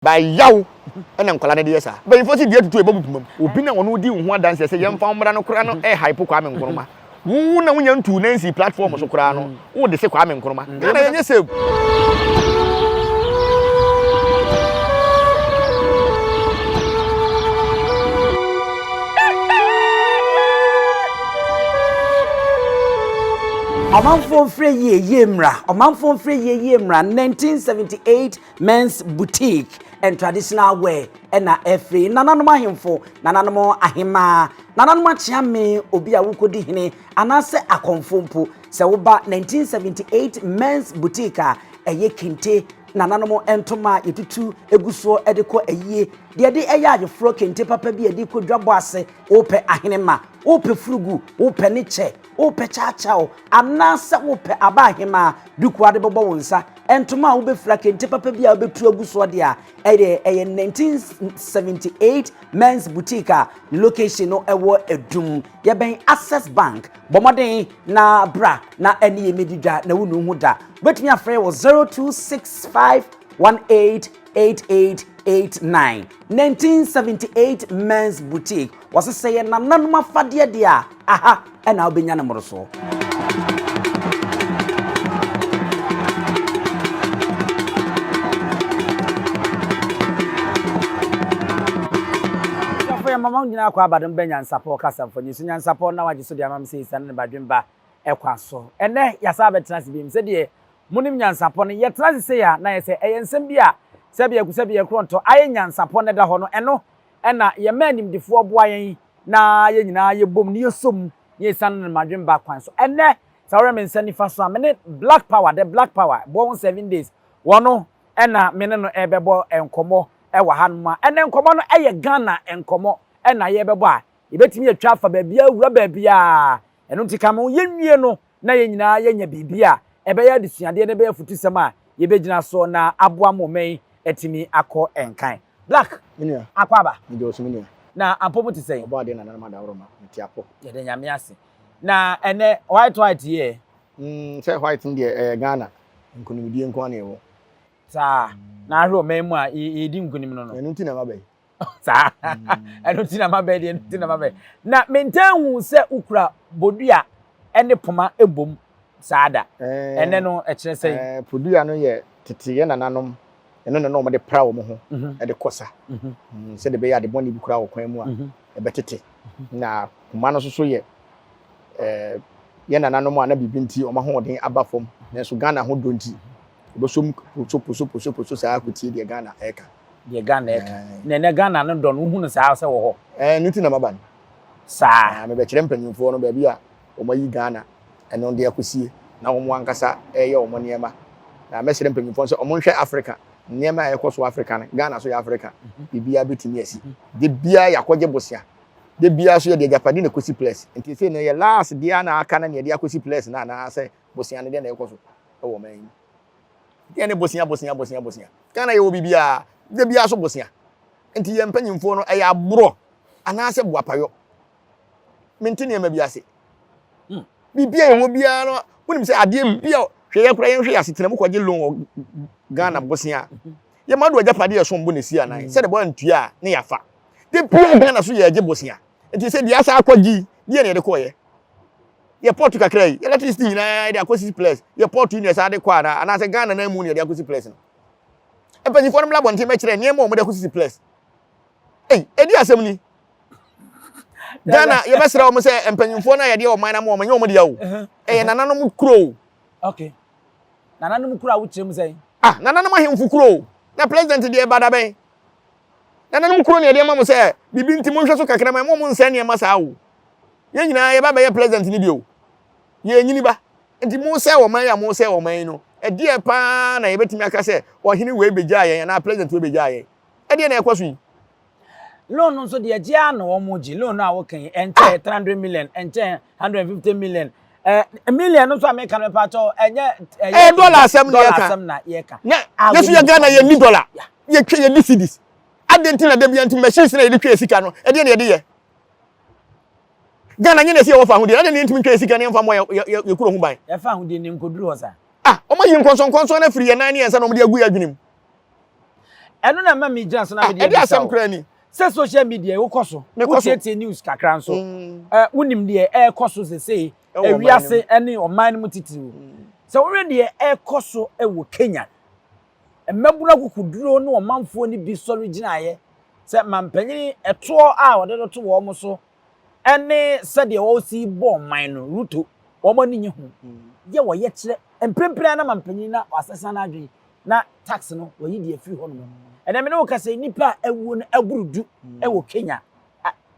By yaw na nkwadaa no de yɛ saa. Mpanyinfoɔ se dua tutu a ɛbɔ mu poma mu. Obi na ɔno di wo ho adanseɛ sɛ yɛmfa wo mmra no koraa no ɛ hype Kwame Nkrumah. Wo na wonya ntuu nan nsii platform so koraa no wo de se Kwame Nkrumah. Ghana yɛnyɛ same. Ɔmanfoɔ mfrɛ yie yie mmra Ɔmanfoɔ mfrɛ yie yie mmra 1978 Men's Boutique and Traditional Wear na ɛfiri nananom ahemfo, nananom ahemaa, nananom akyeame, obi a wokɔdi hene anaasɛ akɔmfo mpo. Sɛ woba 1978 Men's Boutique a, ɛyɛ kente, nananom ntoma a yɛtutu gu soɔ de kɔ ayie, deɛ yɛde yɛ ayeforɔ, kente papa bi a yɛde kɔ dwabɔ ase, wopɛ ahenemma, wopɛ furugu, wopɛ ne kyɛ, wopɛ kyaakyaaw, anaasɛ wopɛ aba ahemaa duku a wode bɛbɔ wo nsa, Ntoma a wobɛfira, kente papa bi a wobɛtu agu soɔ deɛ a, ɛdeɛ ɛyɛ 1978 Men's Boutique a ne location no ɛwɔ Adum. Yɛbɛn Access Bank. Bɔ mmɔden na bra na ɛne yɛn mmɛdi dwa na wonu ho da. Wobɛtumi afrɛ wɔ 0265 188889. 1978 Men's Boutique. Wɔse sɛ yɛ nananom afadeɛ deɛ a, aha na wobɛnya no mmorosoɔ. Abusuafo yɛ mama nyinaa kɔ abadom bɛ nyansapɔ kasa mfonyin so nyansapɔ na wagye so de ama me sɛ esiane ne badwemba ɛkwa so. Ɛnɛ yɛasan abɛtena ase biom sɛdeɛ monim nyansapɔ no yɛtena ase sei a na yɛ sɛ ɛyɛ nsɛm bi a sɛbi aku sɛbi ɛkorɔntɔ ayɛ nyansapɔ na ɛda hɔ no ɛno ɛna yɛma animdefoɔ boa yɛn na yɛn nyinaa yɛbom na yɛsɔ mu na yɛsiane no madwemba kwan so. Ɛnnɛ, sɛ wohwɛ me nsa nifa so a, me ne Black Power, The Black Power, Born 7 Days, wɔno ɛna me ne no ɛrebɛbɔ nkɔmmɔ ɛwɔ hanom a, ɛnnɛ nkɔmmɔ no ɛyɛ Ghana nkɔmmɔ ɛna yɛrebɛbɔ a, yɛbɛtumi atwa afa baabiara, awura baabiara. Ɛno nti ka me ho yɛnwie no na yɛn nyinaa yɛanya biribi a ɛbɛyɛ adesuadeɛ na ɛbɛyɛ afutusɛm a yɛbɛgyina so na aboa ma ɔman yi atumi akɔ nkan. Black, Me nua. akɔ aba. Mede wo so me nua. Na ampa mu te sɛn? Ɔbɔ adeɛ nananom adaworoma, mete apɔ. Yɛda Nyame ase. Na ɛnɛ white white yi ɛ? Mm, sɛ white no deɛ ɛyɛ Ghana nkonimdie nko ara na ɛwɔ. Saa, na ahwɛ ɔman mu a yɛredi nkonim no no. Ɛno nti na maba yi. Saa, ɛno nti na maba yi deɛ, ɛno nti na maba yi. Na mentaa nhuu sɛ wokura bodua ne poma bom saa da. Ɛnɛ no ɛkyerɛ sɛn? Podua no yɛ tete yɛn nananom ɛno na na wɔde pra wɔn ho de kɔ sa sɛdeɛ ɛbɛyɛ ade bɔne bi koraa wɔ kwan mu a ɛbɛtete. Na poma no nso so yɛ yɛn nananom a na biribi nti wɔn ahoɔden aba fam nanso Ghana ho dɔ nti wɔbɛsɔ mu poso poso poso poso saa akɔtie deɛ Ghana ɛreka. Deɛ Ghana ɛreka. Na ɛnɛ Ghana no dɔ no wohu no saa sɛ wɔ hɔ? Ɛno nti na maba no. Saa. Mebɛkyerɛ mpanyinfoɔ no baabi a wɔayi Ghana ɛno de akɔsie na wɔn ankasa reyɛ wɔn nneɛma. Na mɛsrɛ mpanyinfoɔ no sɛ wɔnhwɛ Africa nneɛma a ɛkɔ so Africa no, Ghana so yɛ Africa, biribiara bɛtumi asi. De biara yɛakɔgye bosea, de biara so yɛde agyapade na ɛkɔsi plɛs. Nti sei no yɛ last deɛ na aka na yɛde akɔsi plɛs no anaasɛ bosea no deɛ na ɛkɔ so wɔ ɔman yi mu. Deɛ ne bosea bosea bosea bosea. Ghana yɛwɔ biribiara, de biara so bosea. Nti yɛn mpanyinfoɔ no ɛyɛ aborɔ anaasɛ boapayɔ. Mente nneɛma bi ase. Hmm. Biribi a ɛwɔ biara no, wonim sɛ adeɛ bi a hwɛ yɛ koraa yɛnhwɛ yɛ asetena mu kɔgye loan wɔ Ghana bosea. Yɛma do agyapadeɛ ɛsom bo na ɛsi anan. Sɛde bɔ antua a ne yɛafa. De bia Ghana so yɛgye bosea. Nti sɛ deɛ asa akɔgye deɛ na yɛde kɔɔyɛ. Yɛ pɔt kakra yi, electricity nyinaa yɛde akɔsi plus. Yɛ pɔt yi na ɛsan de kɔ anaa anaasɛ Ghana nan mu na yɛde akɔsi plus no. Mpanyinfoɔ no mmra abɔnten mɛkyerɛ nneɛma a wɔde akɔsisi plus. Ei, ɛdi asɛm ni. Ghana yɛbɛsrɛ wɔn sɛ mpanyinfoɔ no a yɛde ɔman no ama wɔn ɛnyɛ wɔn dea o. Ɛyɛ nananom kuro o. Okay. Nananom kuro a wokyerɛ mu sɛn? Ah, nananom ahemfo kuro o. Na president deɛ ɛba da bɛn? Nananom kuro na yɛde ama mo sɛ biribi nti monhwɛ so kakra ma mo mo nsɛn nneɛma saa o. Yɛn nyinaa yɛba bɛyɛ president no bi o. Yɛnyini ba. Nti mo sɛ ɔman yi a mo sɛ ɔman yi no, ɛdeɛ paa na yɛbɛtumi aka sɛ ɔhene wei bɛgyaa yɛn anaa president wei bɛgyaa yɛn. Ɛdeɛ na ɛkɔ so yi. Loan no nso deɛ gye ara na wɔn gye loan no a woka yi ɛnkyɛn 300 million ɛnkyɛn 150 million ɛɛ million no nso a meka no mepa kyɛw ɛnyɛ ɛyɛ ɛyɛ dɔla asɛm na yɛka dɔla asɛm na yɛka na yɛso yɛ Ghana yɛ ni dɔla yɛtwa yɛ di cedis adɛn nti na da bia nti machines na yɛde twa yɛ sika no ɛdeɛ na yɛde yɛ Ghana nyɛ na ɛsɛ yɛwɔ fa ahodie adɛn na yɛntumi ntwa yɛ sika na yɛmfa mmɔ yɛ yɛ kuro ho ban yɛfa ahodie ne nkoduru hɔ saa ah wɔn ayi nkɔnsɔnkɔnsɔn no afiri yɛn nan ne yɛn nsa na wɔn de agu yɛ adwene mu. Ɛno na ɛma megyina so na Ah, mede ɛde abisa asɛm wo. koraa ni. Sɛ social media yi wokɔ so, Mekɔ so. wotietie news kakra nso. Ɛ, wonim deɛ ɛrekɔ so sesei, Ɛwɔ ɔman no mu. ewiase ne ɔman no mu titiriw. Sɛ wohwɛ deɛ ɛrekɔ so wɔ Kenya, mmabunu akokoduro ne ɔmanfoɔ no bi sɔre gyinaeɛ sɛ mampanyini ɛtoɔ a wɔde no to wɔn so ne sɛdeɛ wɔsi bɔ ɔman no, Ruto, wɔn ani nye ho. Yɛ wɔyɛ kyerɛ mprempren ara na mampanyini na wasesa n'adwene na tax no wɔyi de afiri hɔ nom. Ɛnna me ne wo kasa yi, nnipa a awuo no aburu du wɔ Kenya.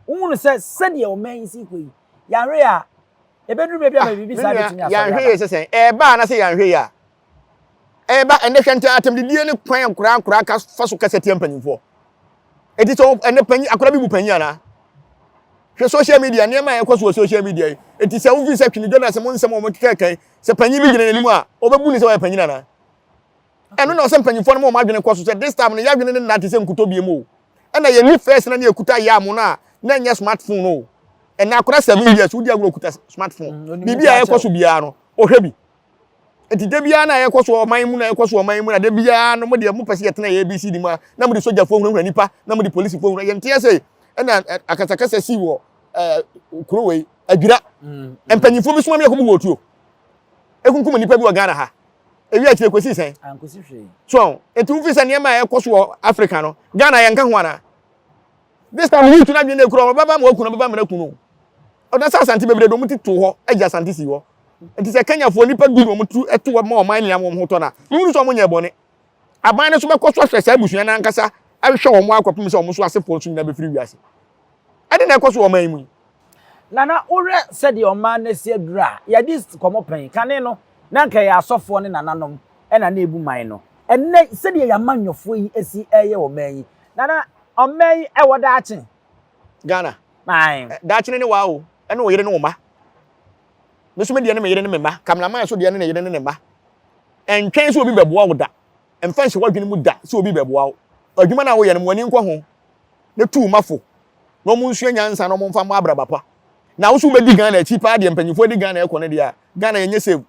Wohunu sɛ sɛdeɛ ɔman yi si kɔ yi, yɛanhwɛ yie a, ɛbɛduru baabi a ma biribi saa bɛtumi asɔre Yɛanhwɛ aba. yie sɛ sɛn? Ɛreba anaasɛ yɛanhwɛ yie a? Ɛreba ɛnɛ hwɛ nti atɛmdidie ne kwan a nkoraa nkoraa ka fa so kasa tia mpanyinfoɔ. Eti sɛ ɛnɛ panyin akora bi bu panyin anaa? Hwɛ social media nneɛma a ɛkɔ so wɔ social media yi. Eti sɛ wofi sɛ Twene Jonas mo nsɛm a wɔn keka kan sɛ panyin bi gyina n'anim a ɔbɛbu ne sɛ ɔyɛ panyin anaa? Ɛno na ɔsɛ mpanyinfoɔ no ma wɔn adwene kɔ so sɛ this time no yɛadwene ne nna te sɛ nkutɔ biem o. Ɛna yɛni first na ne yɛkuta yam no a na ɛnyɛ smartphone o. Ɛnɛ akora 7 years wodi agorɔ kuta smartphone. Biribi a ɛkɔ so biara no ɔhwɛ bi. Nti da biara na ɛkɔ so ɔman mu na ɛkɔ so ɔman mu na da biara no mo deɛ mo pɛ sɛ yɛtena yɛ ABCD mu a na mo de sogyafoɔ hunahuna nipa na mo de polisifoɔ hunahuna yɛn te ase ɛna akasakasa si wɔ ɛɛ kuro wei adwira mpanyinfoɔ bi soma mi ɛkɔm wɔ otuo ekunkum nipa bi wɔ Ghana ha ewi akyire kɔsi sɛn so nti wofi sɛ nneɛma a ɛkɔ so wɔ Africa no Ghana yɛn ka ho ana this time youth na adwene ekura wɔn bɛba ma wɔn kunu bɛba ma kunu ɔda sɛ Asante bebree de wɔn ti to hɔ agya Asante si hɔ. Nti sɛ Kenyafoɔ nnipa du na wɔn tu to hɔ ma ɔman nyinaa wɔn ho tɔ no a, mehunu sɛ wɔnyɛ bɔne. Aban no nso bɛkɔ so ahwɛ saa abusua no ankasa ahwehwɛ wɔn akɔpem sɛ wɔn nso asefoɔ nso nyinaa bɛfiri wiase. Ɛde na ɛkɔ so wɔ ɔman yi mu yi. Nana, wohwɛ sɛdeɛ ɔman no asi aduru a, yɛadi nkɔmmɔ pɛn. Kane no, na anka ɛyɛ asɔfoɔ ne nananom na na ɛbu man no. Ɛnnɛ, sɛdeɛ yɛn amanyɔfoɔ yi asi reyɛ ɔman yi, Nana, ɔman yi ɛwɔ daakye? Ghana. Ae. Daakye no ne wo ara o, ɛne wo yere ne wo mma. Me nso me deɛ ne me yere ne me mma. Cameraman nso deɛ ne ne yere ne ne mma. Ɛntwɛn sɛ obi bɛboa wo da. Mfa nhyɛ w'adwene mu da sɛ obi bɛboa wo. Adwuma no a woyɛ no, ma w'ani nkɔ ho na tu wo mma fo na wɔnsua nyansa na wɔmfa mmɔ abraba pa. Na wo nso wobɛdi Ghana akyi paa deɛ mpanyinfoɔ de Ghana ɛkɔ no deɛ a, Ghana yɛnyɛ safe.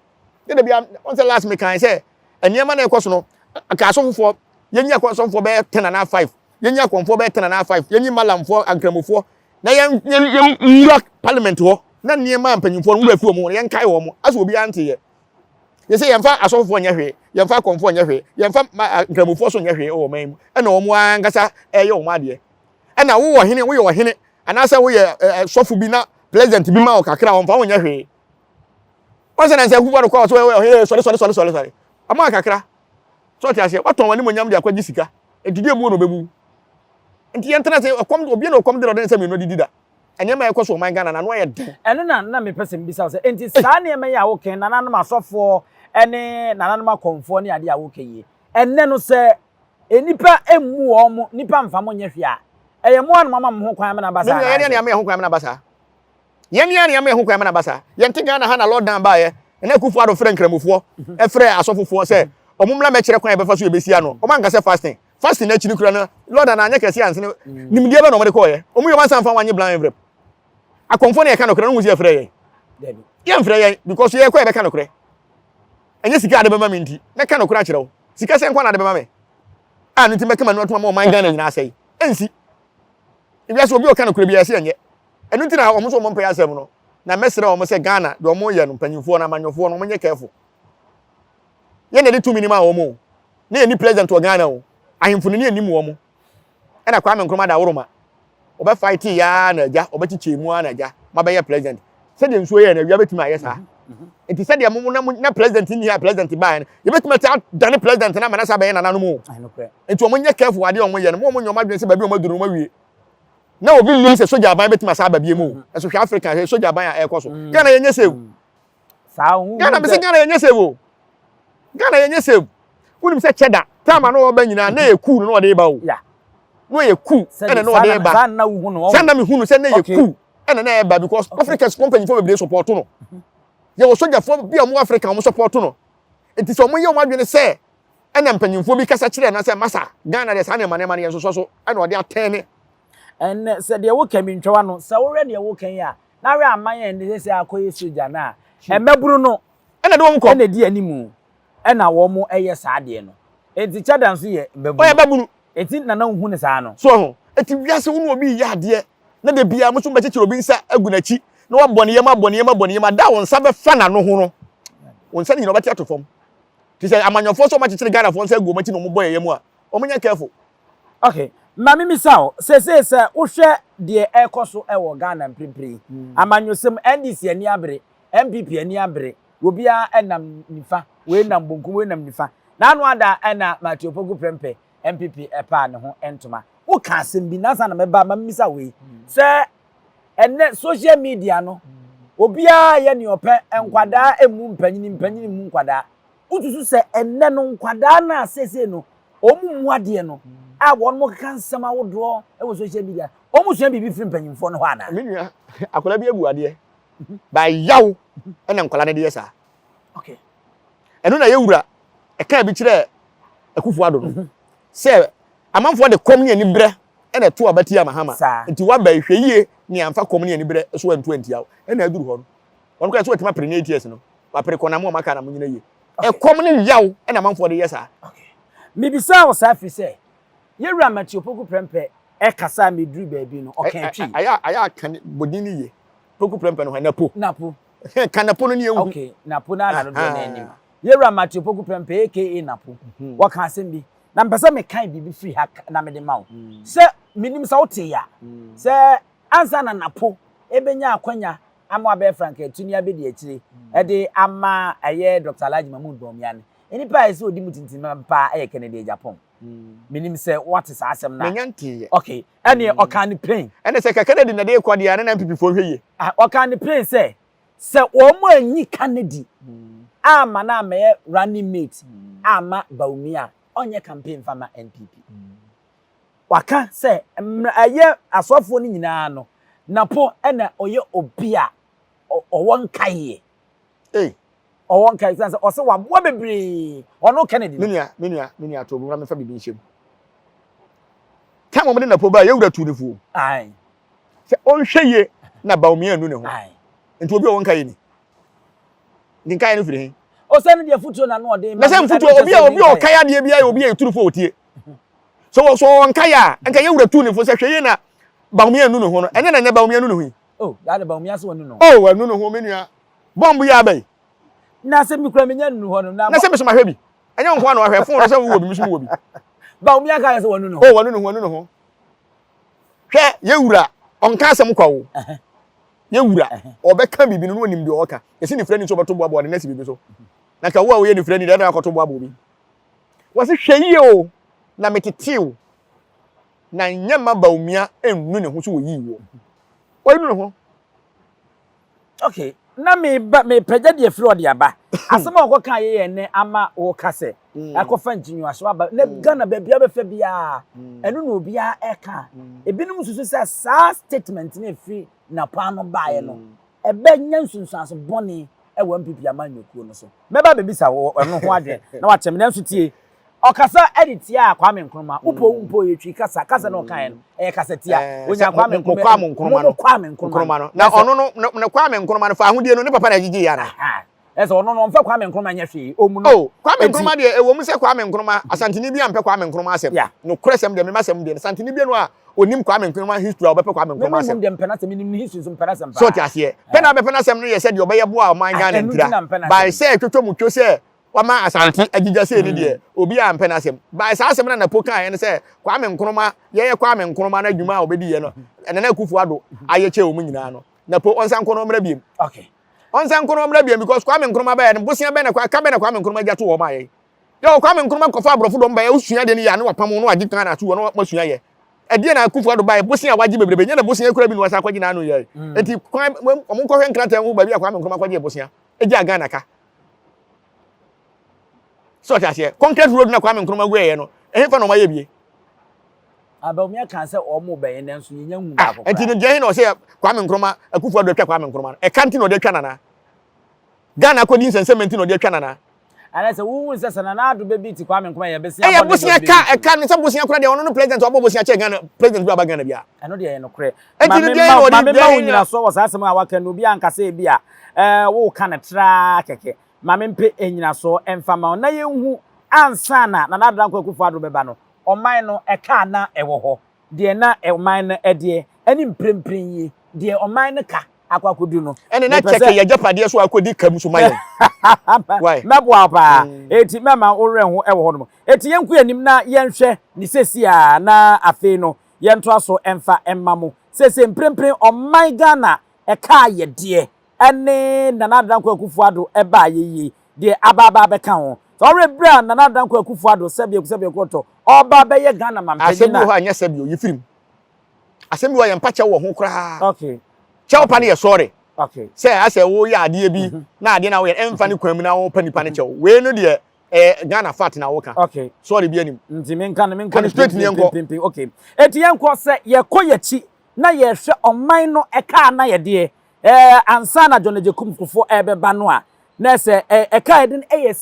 Ne da bia, wɔn sɛ last mekae sɛ nneɛma na ɛkɔ so no, anka asɔfofoɔ, yɛnyi asɔfofoɔ bɛyɛ 10 anaa 5, yɛnyi akɔmfoɔ bɛyɛ 10 anaa 5, yɛnyi malamfoɔ, ankramofoɔ, na yɛn yɛn yɛn nwura parliament hɔ na nneɛma a mpanyinfoɔ no wura fi wɔn ho no yɛnkae wɔn asɛ obiara nte yɛ yɛsɛ yɛmfa asɔfofoɔ nyɛ hwee yɛmfa akɔmfoɔ nyɛ hwee yɛmfa nkramofoɔ so nyɛ hwee wɔ ɔman mu ɛna wɔn ankasa ɛyɛ wɔn adeɛ ɛna wowɔ hene woyɛ ɔhene anaasɛ woyɛ sɔfo bi na president bi ma wo kakra wɔmfa wo nyɛ hwee wɔn sɛ nansa kufu adokɔ so ɔhene sɔre sɔre sɔre sɔre sɔre ɔma kakra sɛ ɔte aseɛ watɔn wɔn animonyam de akɔgye sika nti deɛ mu wɔ na ɔbɛbu Nti yɛntena ase, ɔkɔm obi na ɔkɔm de na ɔde ne nsa mmienu adidi da. Nneɛma a ɛkɔ so ɔman Ghana no ano ayɛ den. Ɛno na na mepɛ sɛ mebisa wo sɛ, enti saa nneɛma yi a woka yi, nananom asɔfoɔ ne nananom akɔmfoɔ ne adeɛ a woka yi, ɛnnɛ no sɛ nnipa mmu wɔn, nnipa mfa mo nyɛ hwee a, ɛyɛ mo ara na moama mo ho kwan ama no aba saa Me nua, yɛn anaasɛ? na yɛama yɛn ho kwan ama no aba saa. Yɛn ara na yɛama yɛn ho kwan ama no aba saa. Yɛnte Ghana ha na lockdown baeɛ, na Akufo Addo frɛ nkramofoɔ, frɛ asɔfofoɔ sɛ wɔn mmra mmɛkyerɛ kwan a yɛbɛfa so yɛbɛsi ano. Wɔn anka sɛ fasting. Fasting akyi no kura no, lockdown anyɛ kɛse ansene. Nimdeɛ bɛ na wɔde kɔɔyɛ. Wɔn yɛ wɔn ansa mfa wɔn anye brown envelope. Akɔmfoɔ na yɛka nokorɛ no ho sɛ yɛfrɛ yɛn. Yɛmfrɛ yɛn because yɛkɔ yɛbɛka nokorɛ. Ɛnyɛ sika ade bɛma me nti, mɛka nokorɛ akyerɛ wo. Sika sɛ nkwa na ade bɛma me. A no nti mɛka m'ani atom ama ɔman Ghana nyinaa asɛe. Ɛnsi. Ewiase obi a ɔka nokorɛ biara ɛsɛ yɛnyɛ. Ɛno nti na wɔn nso wɔn mpɛ asɛm no. Na mɛsrɛ wɔn sɛ Ghana deɛ wɔn yɛ no mpanyinfoɔ no amanyɔfoɔ no wɔn nyɛ careful. Yɛn na yɛde tumi no maa wɔn o. Na yɛnni president wɔ Ghana o. Ahemfo no ne yɛnnim wɔn. Ɛna Kwame Nkrumah da woroma. Ɔbɛ fight yaa na agya, ɔbɛkyekyɛ mu ara na agya, mabɛyɛ president. Sɛdeɛ nsuo yɛ no awia bɛtumi ayɛ saa. Nti sɛdeɛ mo na mo na president nni ha president baeɛ no, yɛbɛtumi ati adane president no ama no asa abɛyɛ nananom o. Nti wɔn nyɛ careful adeɛ a wɔn yɛ no, mo wɔn nyɛ wɔn adwene sɛ baabi a wɔn aduru no wɔn awie. Na obi nnim sɛ sogya aban bɛtumi asa aba biem o. Ɛso hwɛ Africa hwɛ sogya aban a ɛrekɔ so. Ghana yɛnyɛ save. Ghana bɛsɛ Ghana yɛnyɛ save o. Ghana yɛnyɛ save. Wonim sɛ kyɛda time a na ɔba nyinaa na yɛ cool no na ɔde ba o. Na ɔyɛ cool ɛna na ɔde ba. Saa na mehu no sɛ na yɛ cool ɛna na ɛba because Africans fo mpanyinfoɔ bebree support no. Yɛwɔ sogyafoɔ bi a wɔwɔ Africa wɔn support no. Nti sɛ wɔyɛ wɔn adwene sɛ ɛna mpanyinfoɔ bi kasa kyerɛ no sɛ masa Ghana deɛ saa nneɛma nneɛma no yɛn sosɔ so ɛna ɔde atɛn ne. Ɛnɛ sɛ deɛ woka mi ntwa w'ano sɛ wohwɛ deɛ woka yi a na hwɛ aman a ɛnɛ sɛ akɔyɛ sogya no a mmabunu no ɛna de wɔn kɔ ɛna di animu ɛna wɔn ɛyɛ saa adeɛ no nti kyada nso yɛ mmabunu. Ɔyɛ babunu. Eti na na wohu no saa no. So ho? Eti wiase wo ne obi reyɛ adeɛ na da biara mo nso mobɛkyekyere obi nsa agu n'akyi na wabɔ ne yam abɔ ne yam abɔ ne yam a, da a wo nsa bɛfa n'ano ho no, wo nsa no nyinaa ɔbɛte ato fam. Te sɛ amanyɔfoɔ sɛ wɔakyekyere Ghanafoɔ nsa agu wɔn akyi na wɔbɔ yɛn yam a, wɔnyɛ careful. Okay, ma me misa wo, seesei sɛ wohwɛ deɛ ɛrekɔ so wɔ Ghana mprempren yi, amanyɔsɛm, NDC ani abere, NPP ani abere, obiara nam nifa, wei nam bonkum, wei nam nifa. N'ano ada na Matthew Opoku Prempeh, NPP paa ne ho ntoma. Woka asɛm bi, nansa na mɛba ma misa wei, sɛ ɛnɛ social media no, obiara yɛ nea ɔpɛ, nkwadaa mmu mpanyin, mpanyin mmu nkwadaa. Wosusu sɛ ɛnnɛ no nkwadaa no a seesei no wɔn mmu adeɛ no a wɔn keka nsɛm ahodoɔ wɔ social media, wɔn sua biribi firi mpanyinfoɔ no hɔ anaa? Me nua, akwadaa bi abu adeɛ, ba yaw ɛna nkwadaa no de yɛ saa. Okay. Ɛno na yɛwura ɛkaa bi kyerɛ Akufo Addo no mhm. sɛ amanfoɔ de kɔm ne anibrɛ ɛna ɛto aba tia Mahama. Nti waba yi hwɛ yie ne amfa kɔm ne anibrɛ so antu antia wo. Ɛna aduru hɔ no. Wɔn kora sɛ wɔatumi apere ne 8 years no. Wapere kɔ na mo a moaka na mo nyina yie. Ɛkɔm ne yaw ɛna amanfoɔ de yɛ saa. Mebisaa wo saa firi sɛ yɛwura Matthew Opoku Prempeh ɛkasa a meduru baabi no ɔka twi. Ayɛ ayɛ aka bɔ din no yie. Poku Prempeh no hɔ Napo. Napo. Ka Napo no ne yɛnhu. Okay, Napo no ara na dodoɔ no anim. Yɛwura Matthew Opoku Prempeh aka Napo. Mhm. Wɔka asɛm bi. Na mpɛ sɛ mekan biribi firi ha na mede ma wo. Mm. Sɛ menim sɛ wote ya. Mm. Sɛ ansa na Napo ɛbɛnya akwanya ama wabɛyɛ frankaatuni abɛdi akyire de ama ɛyɛ Dr. Alhaji Mahmood Bawumia no, nnipa a ɛsɛ ɔdi mu tintim paa yɛ Kennedy Agyapong. Menim sɛ woate saa asɛm no a. Menya nteeɛ. Okay, ɛneɛ ɔkaa no plain. Ɛne sɛ ka Kennedy na ɛde rekɔ deɛ a, na na NPP foɔ nhwɛ yie. Ah, ɔkaa no plain sɛ, sɛ wɔn anyi Kennedy amma no ammɛyɛ running mate amma Bawumia a, ɔnyɛ campaign mfa mma NPP. Waka sɛ mmerɛ ɛyɛ asɔfoɔ no nyinaa no, Napo na ɔyɛ obi a ɔwɔ nkaeɛ. Ei. Ɔwɔ nkaeɛ sɛ ɔsɛ waboa bebree. Ɔno Kennedy no. Me nua, me nua, me nua to obi na mefa biribi nhyɛ mu. Time wɔn de Napo baa yɛwura tu ne fuo. Aye. Sɛ ɔnhwɛ yie na Bawumia anu ne ho. Aye. Nti obi a ɔwɔ nkaeɛ ni. Nti nkaeɛ no firi he? Ɔsɛ no deɛ futuo na no ɔde ma. Na sɛ mfutuo obi a obi a ɔkae adeɛ bi ayɛ obi a ɛtu no fo ɔtie. So wɔ so ɔwɔ nkaeɛ a nka yɛ wura tu ne fo sɛ hwɛ yie na Bawumia anu ne ho no ɛnyɛ na ɛnyɛ Bawumia anu ne ho yi. Oh, daa de Bawumia sɛ wanu ne ho. Oh, wanu ne ho me nua. Bɔmbo yi aba yi. Na sɛ me kura menya nnu hɔ no. Na sɛ me so mahwɛ bi. Ɛnyɛ wo nko ara na wahwɛ phone no sɛ wowɔ bi me so mewɔ bi. Bawumia ka sɛ wanu ne ho. Oh, wanu ne ho wanu ne ho. Hwɛ yɛ wura ɔnka asɛm kwa o. Yɛ wura ɔbɛka biribi no na onim deɛ ɔka. Yɛsi ne frɛ ni sɛ ɔbɛto boaboa de no asi biribi so. Na ka wo a woyɛ ne frɛ ni deɛ ɛna akɔto boaboa bi. Wɔsi hwɛ yie o na metetee wo na nyɛ mma Bawumia nnu ne ho so wɔyii woɔ. Wɔanu ne ho. Okay, na meba mepagya deɛ firi ɔde aba. Asɛm a wɔkɔka yɛ yɛ nnɛ ama woka sɛ mm. akɔfa nkyinyiwaso aba na mm. Ghana baabi a bɛfɛ biara mm. ɛno na obiara ɛka. Ebinom susu sɛ saa statement no efiri Napaa no baeɛ no ɛbɛnya nsunsuanso bɔne wɔ NPP amanyɔkuo no so. Mɛba abɛbisa wo ɛno ho adwene na wakyerɛ me. Nanso tie, ɔkasa de tiaa Kwame Nkrumah. Wopɛ o wompɛ o, ɛyɛ Twi kasa. Kasa na ɔkaeɛ no, ɛyɛ kasa tia. Ɔnyaa Kwame Nkrumah. Mo mo Kwame Nkrumah no. Na ɔno no, ne Kwame Nkrumah no, fa ahodie no, ne papa na ɛgyegyeeɛ anaa? Ɛsɛ ɔno no, ɔmfa Kwame Nkrumah nyɛ hwee. Ɔmmu no. Oh, Kwame Nkrumah deɛ, ɛwɔ mu sɛ Kwame Nkrumah, Asanteni bi ampɛ Kwame Nkrumah asɛm. Yeah. Nokorɛ sɛm deɛ, me m'asɛm deɛ, Asanteni bi no a ɔnim Kwame Nkrumah history a ɔbɛpɛ Kwame Nkrumah asɛm. Me mmom deɛ mpɛ n'asɛm, menim ne history nso mpɛ n'asɛm paa. So ɔte aseɛ? Pɛ na abɛpɛ n'asɛm no yɛ sɛ deɛ ɔbɛyɛ boa ɔman Ghana ntira. By sɛ twotwo mu two sɛ wama Asante agyigya sei ne deɛ, obi a ampɛ n'asɛm. By saa asɛm no a Napo kaeɛ no sɛ Kwame Nkrumah, yɛyɛ Kwame Nkrumah no adwuma a ɔbɛdiiɛ no, Nana Akufo Addo ayɛ kyɛɛ wɔn nyinaa no, Napo ɔnsan nkɔ na ɔmmra biom. Okay. Ɔnsan nkɔ na ɔmmra biom because Kwame Nkrumah baeɛ no, bosea bɛn na ka bɛn na Kwame Nkrumah gya too hɔ maa yɛn? Yɛ Kwame Nkrumah kɔfa aborɔfo dɔm baeɛ, wosua adeɛ no yɛ a ne wapam wo na wagye Ghana ato hɔ na wasua yɛ. Ɛdeɛ na Akufo Addo baeɛ, bosea a wagye bebrebe, nyɛ na bosea kura bi na wasan akɔgye n'ano yɛ. Mm. Enti kwan wɔn nkɔhwɛ nkrataa ho baabi a Kwame Nkrumah kɔgye bosea, egyaa Ghana ka. Sɛ ɔte aseɛ, concrete road na Kwame Nkrumah guɛɛ no, ɛhefa na wɔn ayɛ bie? Abawumia kan sɛ wɔn bɛyɛ nanso yɛnya nhu baako koraa. Nti no deɛ he na ɔsɛ Kwame Nkrumah, Akufo Addo atwa Kwame Nkrumah no, ɛka nti na ɔde atwa nana? Ghana akɔdi nsɛnsɛmɛ nti na ɔde atwa nana? Anaasɛ wohu sɛ sɛ Nana Addo bɛbi ti Kwame Nkrumah yɛ bosea Ɛyɛ bosea ka ɛka no sɛ bosea koraa deɛ ɔno no president ɔbɔ bosea kyɛ Ghana president bi aba Ghana biara. Ɛno deɛ ɛyɛ nokorɛ. Ɛnti no deɛ he na ɔde Ma me ma wo nyinasoɔ wɔ saa asɛm a waka no obi anka sɛ ebi a ɛɛ woka no traa kɛkɛ. Ma me mpɛ nyinasoɔ mfa ma wo na yɛnhu ansa na Nana Addo Dankwa Akufo Addo bɛba no. ɔman no ɛka a na ɛwɔ hɔ, deɛ na ɔman no ɛdeɛ, ɛne mprempren yi deɛ ɔman no ka akɔ akɔdu no. Ɛne na kyɛke yɛ agyapadeɛ so akɔdi ka mu so ma yɛn. Why? Mɛboa wo paa. Eti mɛma wo werɛ ho wɔ hɔnom. Eti yɛnkɔ yɛn anim na yɛnhwɛ ne seesei a na afei no yɛntoa so mfa mma mo. Seesei mprempren ɔman Ghana ɛka ayɛdeɛ ɛne Nana Addo Dankwa Akufo Addo ɛbaa yɛ yie deɛ aba aba abɛka ho. Sɛ ɔwerɛ berɛ a Nana Addo Dankwa Akufo Addo sɛbi sɛbi korɔtɔ ɔba bɛyɛ Ghana mampanyin Asɛm bi a. wɔ hɔ a nyɛ sɛbi o, yi firim. Asɛm bi wɔ hɔ a yɛmpa kyɛw wɔ ho koraa. Okay. Kyɛw pa no yɛ sɔre. Okay. Sɛ asɛ woyɛ adeɛ bi na adeɛ na woyɛ ɛmfa ne kwan mu na wopɛ nipa no kyɛw. Wei no deɛ ɛyɛ Ghana fat na woka. Okay. Sɔre bi anim. Nti menka no menkɔ Ka no no straight ne yɛnkɔ. pimpimpimpim. Okay. Eti yɛnkɔ sɛ yɛkɔ yɛkyi na yɛhwɛ ɔman no ɛka a na yɛdeɛ ɛɛ ansa na John Agyekum Kufuor ɛbɛba no a na sɛ ɛ ɛka a yɛde no ɛyɛ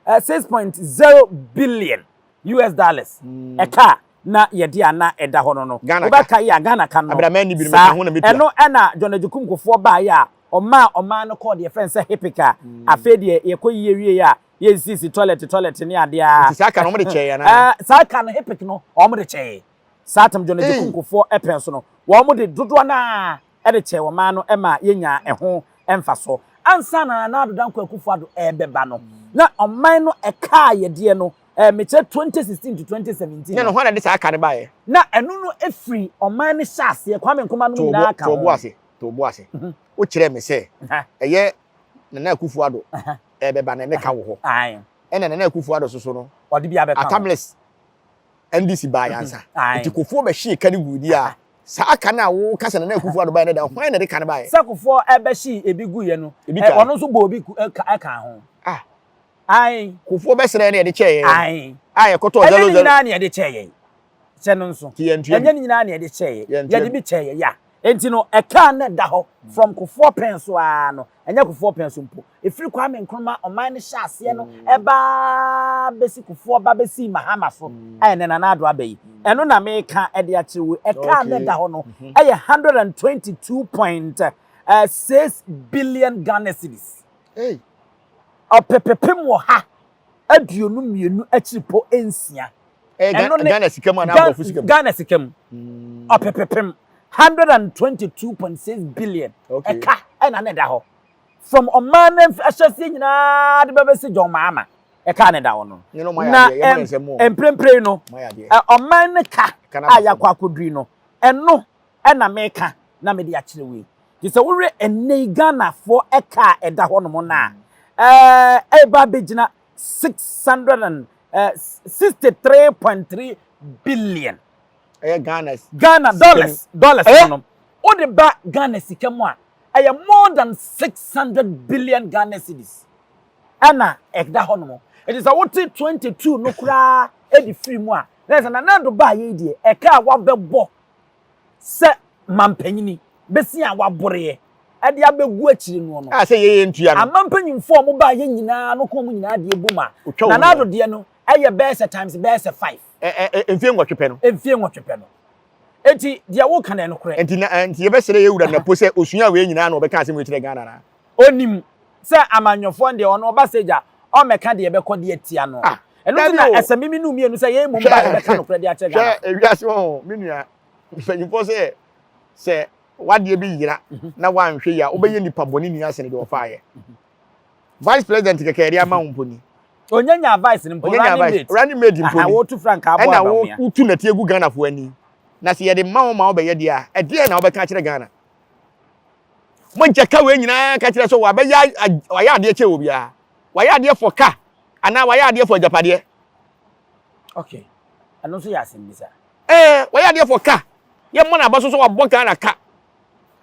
6.0 billion US dollars ɛka a na yɛde a na ɛda hɔ no. Ghana ka. Wobɛka yi a Ghana ka no. Abraman ni bi no Saa meka ho na metua. ɛno ɛna John Agyekum Kufuor baeɛ a ɔmaa ɔman no kɔɔ deɛ fɛn sɛ HIPC a afei deɛ yɛkɔ yie wie a yɛnsisi toilet toilet ne adeɛ a Nti saa ka no wɔde kyɛɛ anaa? Ɛɛ, saa ka no HIPC no wɔn de kyɛɛ saa tam John Agyekum Ei. Kufuor ɛpɛn so no wɔn de dodoɔ naa ɛde kyɛɛ ɔman no ɛma yɛnya ɛho ɛmfa ansa na Nana Addo Dankwa Akufo-Addo ɛɛbɛba no na ɔman no ɛkaa yɛdeɛ no mekyerɛ 2016 to 2017. Nyɛ no hwan na de saa ka no baeɛ? Na ɛno no efiri ɔman no hyɛ aseɛ Kwame Nkrumah no nyinaa ka To bo ho. ase, to bo ase. Wokyerɛ me sɛ ɛyɛ Nana Akufo-Addo ɛbɛba na ɛne ka wɔ hɔ. Ɛna Nana Akufo-Addo soso no ɔde bi abɛka ho. Atta Mills NDC baa yansa. Aye. Nti Kufuor bɛhyee ka no gu di a saa ka no a woka sɛ Nana Akufo-Addo baeɛ no da hwan na de ka no baeɛ? Sɛ Kufuor ɛbɛhyee ebi gu yɛ no Ebi ka. Ɔno nso bɔ obi ɛka ho. Ah. Aye. Kufuor bɛsrɛ na yɛde kyɛɛ yɛn. Aye. A yɛkɔtɔɔ Ɛnyɛ zero ne zero. nyinaa na yɛde kyɛɛ yɛn. Kyɛ no nso. Nti yɛntua Ɛnyɛ bi. ne nyinaa na yɛde kyɛɛ yɛn. Yɛntua Yɛde bi. bi kyɛɛ yɛn ya. Enti no ɛka na ɛda hɔ from Kufuor pɛn so ara no ɛnyɛ Kufuor pɛn so mpo. Efiri Kwame Nkrumah ɔman no hyɛ aseɛ no ɛbaa bɛsi Kufuor ba bɛsi Mahama so a ɛnɛ Nana Addo aba yi. Ɛno na meka ɛde akyerɛ wo. Ɛka na ɛda hɔ no ɛyɛ 122.6 billion Ghana cedis. Hey. 122.6. Ɛyɛ Ɛno ne Ghana sika mu anaa aborɔfo sika mu? Ghana sika mu. Ɔpepepem 122.6 billion. Ɛka ɛna ne da hɔ. From ɔman no ahyɛseɛ nyinaa de bɛbɛsi John Mahama. Ɛka ne da hɔ no. Nyɛ no ɔmo ayɛ Na adeɛ, yɛmmɔ ne nsɛm mu o. mprempren no Ɔmo ayɛ adeɛ. ɔman no ka Ka no a aba fam. yɛakɔ akɔdui no ɛno ɛna meka na mede akyerɛ wei. Nti sɛ wohwɛ ɛnnɛ yi Ghanafoɔ ɛka a ɛda hɔ nom no a ɛba abɛgyina 663.3 billion. Ɛyɛ Ghana Ghana sika mu. dollars dollars Ɛyɛ? no wode ba Ghana sika mu a ɛyɛ more than 600 billion Ghana cedis ɛna ɛda hɔ nom. Ɛti sɛ wote 22 no koraa ɛde firi mu a na sɛ Nana Addo baa yɛ deɛ ɛka a wabɛbɔ sɛ mampanyini bɛsi a waboreɛ ɛde abɛgu akyiri no A sɛ yɛyɛ ntua no. Ama mpanyinfoɔ a wɔn baa yɛ nyinaa no kɔn mu nyinaa deɛ bom a Otwa wɔn Nana Addo nyinaa. deɛ no ɛyɛ bɛyɛ sɛ times bɛyɛ sɛ five. Ɛ ɛ ɛ mfie 8 pɛ no. Mfie 8 pɛ no. Eti deɛ woka no ɛnokorɛ. Nti na nti yɛbɛsrɛ yɛ wura Napo sɛ osua wei nyinaa na ɔbɛka asɛm wei kyerɛ Ghana na. Onim sɛ amanyɔfoɔ deɛ ɔno ɔba sɛ gya ɔmmɛka deɛ ɛbɛkɔ deɛ tia no. Ah, Ɛno nti dabi na o. ɛsɛ mimi nu mmienu sɛ yɛn mmom ba yɛbɛka nokorɛ de akyerɛ Ghana. Hwɛ ewiase wɔ ho me nua mpanyinfoɔ sɛ wadeɛ bi yera na wanhwɛ yi a wobɛyɛ nipa bɔne ni asene deɛ ɔfaayɛ. Vice president kɛkɛ yɛde ama wo mpo ni. Onye nya vice no mpo Onye nya running vice mate. running mate mpo Aha, ni. wotu frankaa aboa Ɛna wo Bawumia. wotu nɛte egu Ghanafoɔ ani. Na sɛ yɛde ma wo ma wobɛyɛ deɛ a ɛdeɛn na wobɛka akyerɛ Ghana? Mogya ka wei nyinaa ka kyerɛ sɛ wabɛyɛ wayɛ adeɛ kyɛ wɔ biara. Wayɛ adeɛ for ka anaa wayɛ adeɛ for agyapadeɛ. Okay. Ɛno nso yɛ asɛm bisa. Ɛɛ wayɛ adeɛ for ka. Yɛmmɔ n'aba so sɛ wabɔ Ghana ka.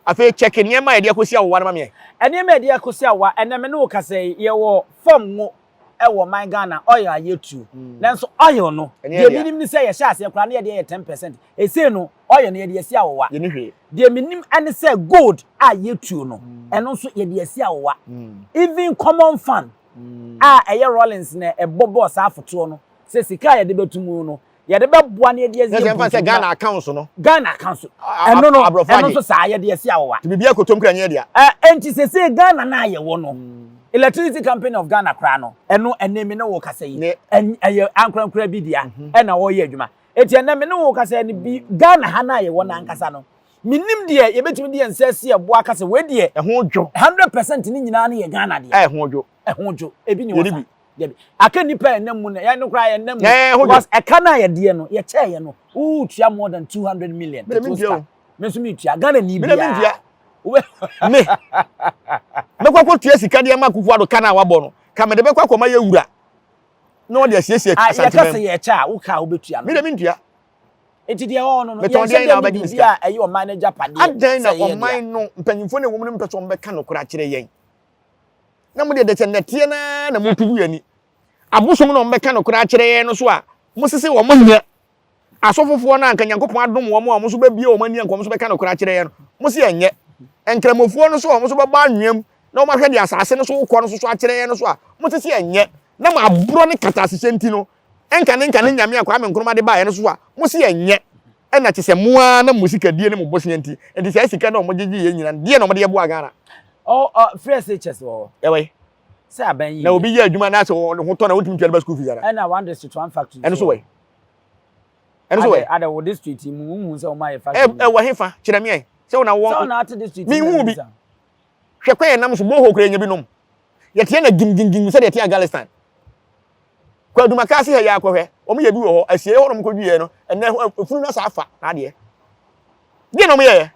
Afei kyɛke nneɛma a yɛde akɔsi awowa no ma meɛ. Nneɛma a yɛde akɔsi awowa ɛnɛ me ne wo kasa yi yɛwɔ fam ngo ɛwɔ man Ghana oil a yɛtu. Nanso oil no Ɛnyɛ deɛ dea. menim ne sɛ yɛhyɛ aseɛ koraa na yɛde yɛ 10%. Esei no oil no yɛde asi awowa. Yɛni hwee. Deɛ menim ɛne sɛ gold a yɛtuo no ɛno nso yɛde asi awowa. Even common fund a ɛyɛ Rawlings na ɛbɔ bɔɔ saa afotoɔ no sɛ sika a yɛde bɛto mu no yɛde bɛboa na yɛde asi Na sɛ mfa sɛ Ghana accounts no. Ghana accounts ɛno no aborɔfo ɛno agye. nso saa yɛde asi awowa. Nti biribi akotom kura nyɛ dea. Ɛ enti sese Ghana na yɛwɔ no. Electricity Company of Ghana koraa no, ɛno ɛnɛ me ne wo kasa yi, ɛyɛ ankorankora bi dea ɛna wɔyɛ adwuma. Eti ɛnɛ me ne wo kasa yi bi Ghana ha na yɛwɔ n'ankasa no, menim deɛ yɛbɛtumi de yɛn nsa asi ɛbo aka sɛ wei deɛ ɛho dwo 100% ne nyinaa no yɛ Ghana deɛ. Ɛho dwo. Ɛho dwo. Ebi ni wɔ sa. Dabi. Aka nipa ɛnam mu no, yɛn no koraa yɛn nam mu. Because ɛka no a yɛdeɛ no, yɛkyɛɛ yɛ no, wotua more than 200 million. Me nso metua. Ghana ni biara. Me mɛkɔ akɔtua sika de ama Akufo Addo ka no a wabɔ no, ka mede bɛkɔ akɔma yɛ wura na ɔde asiesie ah, Asanteman. Yɛka sɛ yɛkyɛ a, wo ka a wobɛtua no. Me de mentua. Nti deɛ ɛwɔ no no, metɔn deɛ na wobɛgye me sika. A ɛyɛ ɔman no agyapadeɛ. Adɛn na ɔman no mpanyimfoɔ no ɛwɔ mu no mpɛ sɛ wɔbɛka nokorɛ akyerɛ yɛn? Na mo deɛ deɛ sɛ nnɛteɛ no ara na motu gu yɛn ani. Abosom na wɔbɛka nokorɛ akyerɛ yɛn no so a, mosese wɔn nyɛ. Asɔfofoɔ no a anka Nyankopɔn adom wɔn a wɔn nso bɛbue wɔn ani anka wɔn nso bɛka nokorɛ akyerɛ yɛn no, mo se ɛnyɛ. Nkramofoɔ no nso a wɔn nso bɛbɔ anwea mu na wɔn ahwɛ deɛ asase no so rekɔ no nso so akyerɛ yɛn no so a, mo se se ɛnyɛ. Na mo aborɔ ne katasehyɛ nti no, ɛnka ne nka ne Nyame a Kwame Nkrumah de baeɛ no so a, mo se ɛnyɛ. Ɛna kyesɛ mo ara na mo sikadie ne mo bosea nti, nti saa sika no a wɔn gyegyeeɛ nyina no, deɛn na wɔn de yɛ boaa Ghana? Oh, oh, free SHS wɔ hɔ. Ɛwɔ he? Sɛ aban yi. Na obi yɛ adwuma na sɛ ne ho tɔ na wontumi ntua ne ba school fees ana? Ɛna one district one factory. Ɛno so wɔ he? Ɛno so wɔ he? Ada wɔ district yi mu wohu sɛ wɔn ayɛ factory. Ɛwɔ he fa? Kyerɛ me ɛ. Sɛ wo na wɔ. Sɛ wo na ate district. Menhu bi. Hwɛ kwan yɛn nam so borehole koraa yɛnya bi nom. Yɛteɛ na gimgimgim sɛdeɛ yɛte Afghanistan. Kɔ Adumaka ase ha yi ara kɔhwɛ. Wɔn yɛ bi wɔ hɔ. Asieɛ hɔ na wɔn kɔdwieɛ no. Ɛnɛ efunu no asa afa n'adeɛ. Deɛ na wɔn yɛeɛ?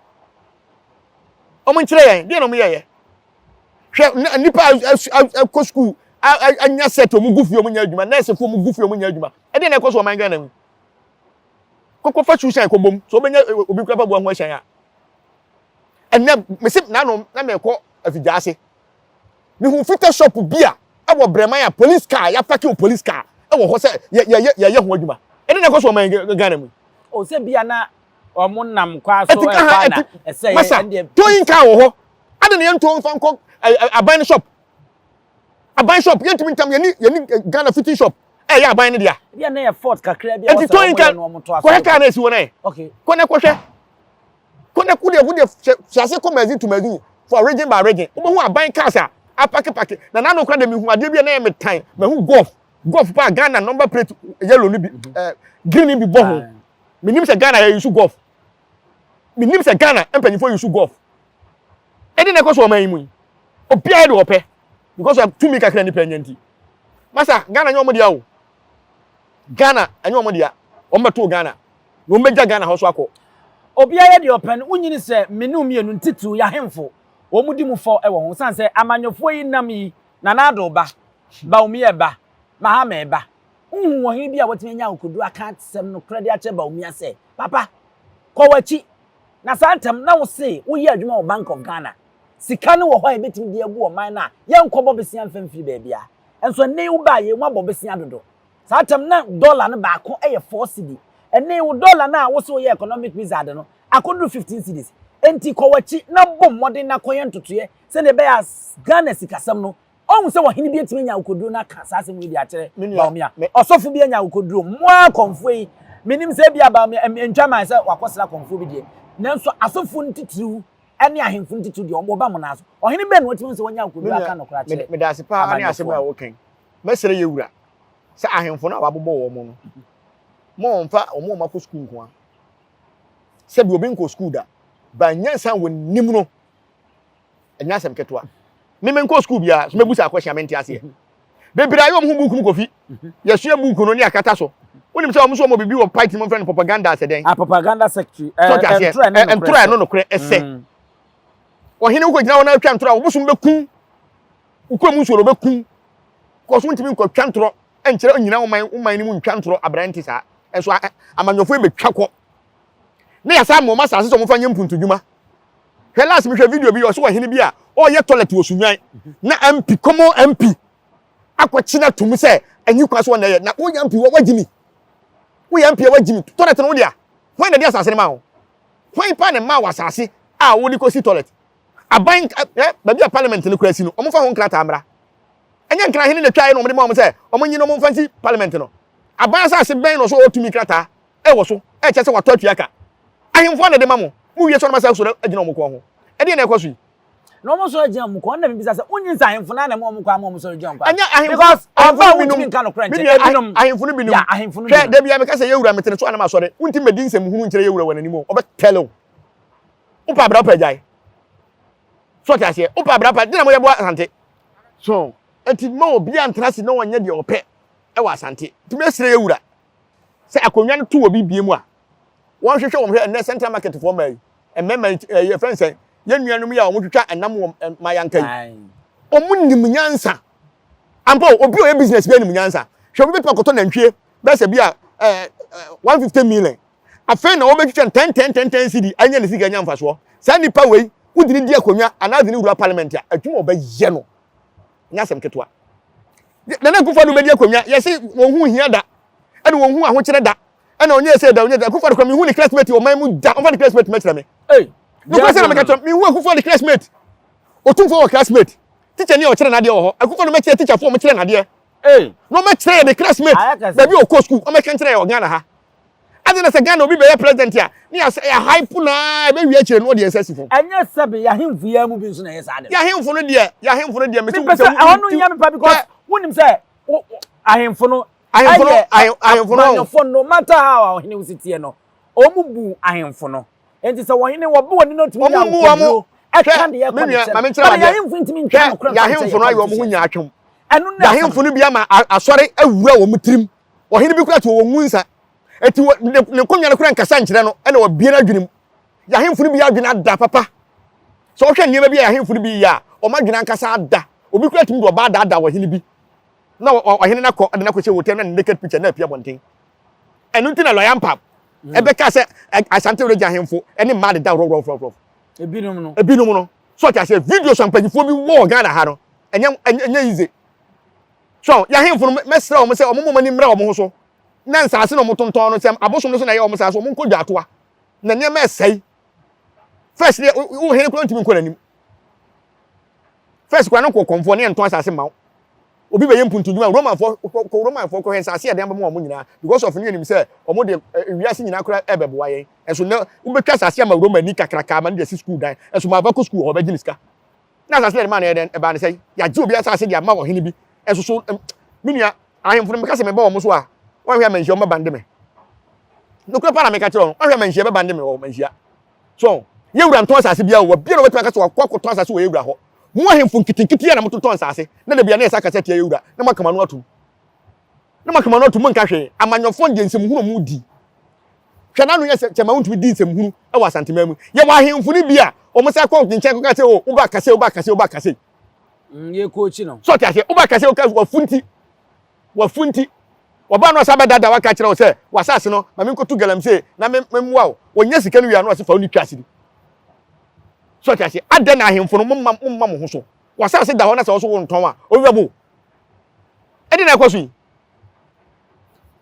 Wɔn nkyerɛ yɛn. Deɛ na wɔn yɛeɛ? Hwɛ nnipa a akɔ sukuu anya sɛt wɔn gu fie wɔn nyɛ adwuma. Nɛɛsefo wɔn gu fie wɔn nyɛ adwuma. Ɛdeɛ na ɛkɔ so ɔman Ghana mu. Kɔkɔ fa suicide kɔ bom. So wobɛnya obi kura paboa ho ahyɛn a. Ɛnɛ mese n'ano na mekɔ afidwa ase. Mehu fita shop bi a ɛwɔ Brɛman a police car yɛapake wɔ police car ɛwɔ hɔ sɛ yɛyɛ yɛyɛ ho adwuma. Ɛdeɛ na ɛkɔ so ɔman Ghana mu. O sɛ bia na wɔn nam kwa so ɛkɔ na ɛsɛ yɛ ɛndeɛ. Towing car wɔ hɔ. Adi na yɛn nfa nkɔ aban no shop. Aban shop yɛntumi ntam yɛni yɛni Ghana fitting shop ɛyɛ aban no dea. Bia na yɛ fort kakra bi a wɔsɛ wɔn yɛ no wɔn to aso. Kɔhwɛ car na esi hɔ na yɛ. Okay. Kɔ na kɔhwɛ. Kɔ na wodeɛ wodeɛ hyɛ hyɛ ase kɔ magazine to magazine for region by region. Wobɛhu aban cars a apake pake. Na n'ano kora de mehu adeɛ bi a na yɛ me tan. Mahu golf golf paa Ghana number plate yellow no bi ɛɛ green no bi bɔ ho. Menim sɛ Ghana yɛ use golf. Menim sɛ Ghana mpanyinfoɔ use golf. Ɛde na ɛkɔ so ɔman yi mu yi. Obiara de ɔpɛ because of tumi kakra nipa anya nti. Masa Ghana nyɛ wɔn dea o. Ghana ɛnyɛ wɔn dea. Wɔn bɛto Ghana. Na wɔn bɛgya Ghana hɔ so akɔ. Obiara yɛ deɛ ɔpɛ no, wonyini sɛ me ne wo mmienu ntitiriw yɛ ahemfo, wɔn di mu fɔ wɔ ho, sane sɛ amanyɔfoɔ yi nam yi, Nana Addo ba, Bawumia ba, Mahama ba. Wonhuu ɔhene bi a watumi anya akokoduru aka asɛm nokorɛ de akyerɛ Bawumia sɛ, Papa, kɔ w'akyi, na saa ntɛm na wo se woyɛ adwuma wɔ Bank of Ghana. Sika no wɔ hɔ a yɛbɛtumi de abu ɔman no a yɛnkɔbɔ bosea mfa mfiri baabiara. Nso ɛnnɛ yi wobaa yei, moabɔ bosea dodo. Saa tɛm na dɔla no baako yɛ 4 cedi. Ɛnnɛ yi wo dɔla no a wose woyɛ economic wizard no akɔduru 15 cedis. Enti kɔ w'akyi na bɔ mmɔden na kɔyɛ ntotoeɛ sɛdeɛ ɛbɛyɛ a Ghana sikasɛm no Ɔhu sɛ ɔhene bi atumi anya akokoduro no aka saa asɛm wei de akyerɛ Me nua, Bawumia. me. Ɔsɔfo bi anya akokoduro. Mo ara kɔmfoɔ yi, menim sɛ ebia Bawumia, ɛntwa man sɛ wakɔsra kɔmfoɔ bi deɛ, nanso asɔfoɔ no titiriw ne ahemfo no titiriw deɛ, wɔba mo nan so. Ɔhene bɛn na watumi ahu sɛ wanya Me akokoduro nua, aka nokorɛ meda, akyerɛ meda ase paa ne asɛm amanyɔfoɔ a no? woka yi. Mɛsrɛ yɛn wura sɛ ahemfo no a wabobɔ wɔn no, ma wɔmfa wɔn a wɔakɔ sukuu nko ara. Sɛbi obi nkɔ sukuu da, ba nyansa a wɔnim no, ɛnyɛ asɛm ketewa. Me menkɔ sukuu biara, so mɛbu saa question a mente aseɛ. Bebree ayɛ wɔn ho buuku mu kofi. Yɛsua buuku no ne akata so. Wonim sɛ wɔn nso wɔn biribi wɔ party mu wɔfrɛ no propaganda asɛ dɛn? Ah, propaganda secretary. So ɔte aseɛ? Ntorɔ ɛne nokorɛ Ntorɔ ɛno nokorɛ ɛsɛ. Ɔhene wokɔgyina hɔ na atwa ntorɔ a, wobosom bɛkum. Wo kurom nsuo no bɛkum. Kɔ so ntumi nkɔtwa ntorɔ nkyerɛ nyina wo man wo man no mu ntwa ntorɔ abran nte saa. Ɛnso amanyɔfoɔ yi bɛtwa kɔ. Ne yɛasa ama wɔn asase sɛ wɔmfa nyɛ mpuntudwuma. Hwɛ last mehwɛ video bi ɔsɛ ɔhene bi a ɔreyɛ toilet wɔ Sunyani na MP common MP akɔkye no atum sɛ anyi kwan so ɔna yɛ na woyɛ MP wɔ wagye mi woyɛ MP a wagye mi toilet no wo dea hwan na de asase no ma wo hwan pa na ma wɔ asase a wode kɔsi toilet aban ɛ baabi a parliament no kura si no wɔmfa ho nkrataa mmra ɛnyɛ nkran hene na twaeɛ na wɔde ma wɔn sɛ wɔn nyi na wɔmfa nsi parliament no aban asase bɛn na ɔso ɔtumi krataa ɛwɔ so ɛkyɛ sɛ watɔ atua ka ahemfo na de ma mo mo wie sɛ ɔno masa sɔrɔ agyina wɔn kɔn ho ɛdeɛ na ɛkɔ so yi. Na wɔn sɔrɔ gyina wɔn kɔn na mebisa sɛ wonyi nsa ahemfo no na ɛma wɔn kɔ ama wɔn sɔrɔ gyina wɔn kɔ. Ɛnyɛ ahemfo because ahemfo ɔba no wotumi binom nka nokorɛ me nkyɛn nua ebinom. ahemfo no binom Ya ahemfo no hwɛ binom. da bia meka sɛ yɛwura metene so anam asɔre wonti mɛdi nsɛm hunu nkyerɛ yɛwura wɔ n'anim o ɔbɛtɛle o wopɛ abra wopɛ agyae so ɔte aseɛ wopɛ abra wopɛ gyina mo yɛboa Asante so nti ma obi antena ase na ɔnyɛ deɛ ɔpɛ ɛwɔ Asante nti mɛsrɛ yɛwura sɛ akonnwa no to wɔ bi bie mu a wɔnhwehwɛ wɔn hwɛ ɛnɛ central market foɔ mmaa yi mmarima yi ɛyɛ fɛn sɛn yɛn nuanom yi a wɔtwitwa ɛnam wɔ mayanka yi wɔn nim nyansa ampa obi a ɔyɛ business bi anim nyansa hwɛ obi bɛtumi akɔtɔ nantwie bɛyɛ sɛ bi a ɛɛ 150 million. Afei na wɔbɛtwitwa 10 10 10 10 cedi anya ne sika anya mfasoɔ. Saa nipa wei wodi ne di akonnwa anaa de ne wura parliament a, adwuma a ɔbɛyɛ no nyɛ asɛm ketewa. Nana Akufo-Addo bɛdi akonnwa, yɛse wɔn ho hia da ɛna wɔn ho ahokyerɛ da ɛna ɔnyɛ sɛ da ɔnyɛ da. Akufo-Addo kora mehu ne classmate wɔ man mu da. Ɔmfa ne classmate mɛkyerɛ me. Nokora sɛ na meka kyerɛ, mehu Akufo-Addo classmate. Otumfoɔ wɔ classmate, teacher ni a ɔkyerɛ n'adeɛ wɔ hɔ. Akufo-Addo mɛkyerɛ teacher foɔ ɔmo kyerɛ n'adeɛ na ɔmɛkyerɛ yɛ ne classmate baabi a ɔkɔ school. Ɔmɛka nkyerɛ yɛ wɔ Ghana ha adi na sɛ Ghana obi bɛyɛ president a ne yɛ yɛ hype naa ɛbɛwie akyire no ɔde yɛn nsa si fam. Ɛnyɛ sɛbe yɛahemfo yi mu bi nso na ɛyɛ saa de. Yɛahemfo no deɛ mesi. Mepɛ sɛ ɛhɔ no nyɛ mepa because wonim sɛ ahemfo no ahemfo no ahemfo no amanyɔfoɔ, no matter how a ɔhene wo si teɛ no, ɔmu bu ahemfo no. Nti sɛ wɔhene wɔbɔ wɔn no tumi yɛ akokoduro ɛka deɛ ɛkɔ ne kyɛn maame nkyerɛ wadeɛ. Yɛahemfo ntumi ntwa nokorɛ. Yɛahemfo no ayɛ wɔn ho nya atwom. Ɛno na yɛahemfo no bi ama asɔre awura wɔn tirim. Ɔhene bi kura te wɔn mu nsa eti wɔ ne nkonnwa no kura nkasa nkyerɛ no ɛna wɔbie n'adwene mu. Yɛahemfo no bi adwene ada papa. Sɛ ɔhwɛ nneɛma bi a yɛahemfo no bi yɛ a, wɔn adwene ankasa ada. Obi kura tumi de ɔbaa daadaa ɔhene bi na ɔhene no akɔ de no akɔhyɛ hotel na ne naked picture na apia abɔnten. Ɛno nti na lɔya mpam ɛbɛka sɛ Asante Region ahemfo ɛne mmaa deda rɔrɔrɔrɔrɔ. Ebinom no. Ebinom no so ɔte aseɛ. Videos a mpanyinfoɔ bi wɔ wɔ Ghana ha no ɛnyɛ easy. So yɛahemfo no, mɛsrɛ wɔn sɛ wɔn mo ani mmra wɔn ho so na nsaase na wɔn tontɔn no sɛm abosom no so na ɛyɛ wɔn saa so wɔn nkɔ dwaatoa na nneɛma ɛsɛe. First deɛ, wo hene kura ntumi nkɔ n'anim. First kura no nkɔ kɔnfoɔ ne yɛn ntɔn asase ma wo. Obi bɛyɛ mpuntudwuma, Romanfoɔ kɔ, Romanfoɔ kɔhwɛ nsaase yɛ dan bɛma wɔn nyinaa because of ne yɛnim sɛ wɔn de wiase nyinaa kora ɛbɛboa yɛn. Ɛso nɛ wobɛtwa asase ama Romani kakraka ama no de asi school dan, ɛso ma aba kɔ school hɔ bɛgye ne sika na asase yɛde maa no yɛ dɛn ɛbaa ne sɛ yɛagye obi asase de ama ɔhene bi. Ɛso so me nua ahemfo no, meka sɛ mebɔ wɔn so a, wɔnhwɛ amanhyia wɔn bɛbande me. Nokorɛ pa na meka kyerɛ wɔn, wɔnhwɛ amanhyia bɛbande me wɔ manhyia so. Yɛwura ntɔn asase biara wɔ biara wɔbɛtumi aka sɛ wakɔ akɔtɔn asase wɔ yɛwura hɔ. Mo ahemfo nketenkete a na mototɔn nsase na da bia na yɛsa akasa tia yɛwura na moaka mo ano atom na moaka mo ano atom, monka hwee. Amanyɔfoɔ deɛ, nsɛmhunu mu di hwɛ n'ano yɛ sɛ kyɛma wontumi di nsɛmhunu wɔ Asanteman mu. Yɛwɔ ahemfo no bi a wɔn sa kɔ nkyɛn kɔka sɛ o woba kase, woba kase, woba kase. Yɛ kookyi no. So ɔte aseɛ, woba kase, woka wafu nti, wafu nti wɔba no ɔsa bɛdada waka kyerɛ wo sɛ wasase no ma menkɔtu galamsey na memmoa wo. Wɔnya sika no wie a na ɔse fa wo ne twa asiri. So ɔte aseɛ, adɛn na ahemfo no momma mo ho so? Wasase da hɔ na sɛ wo so wo ntɔn a, obi bɛbo ɛde na ɛkɔ so yi.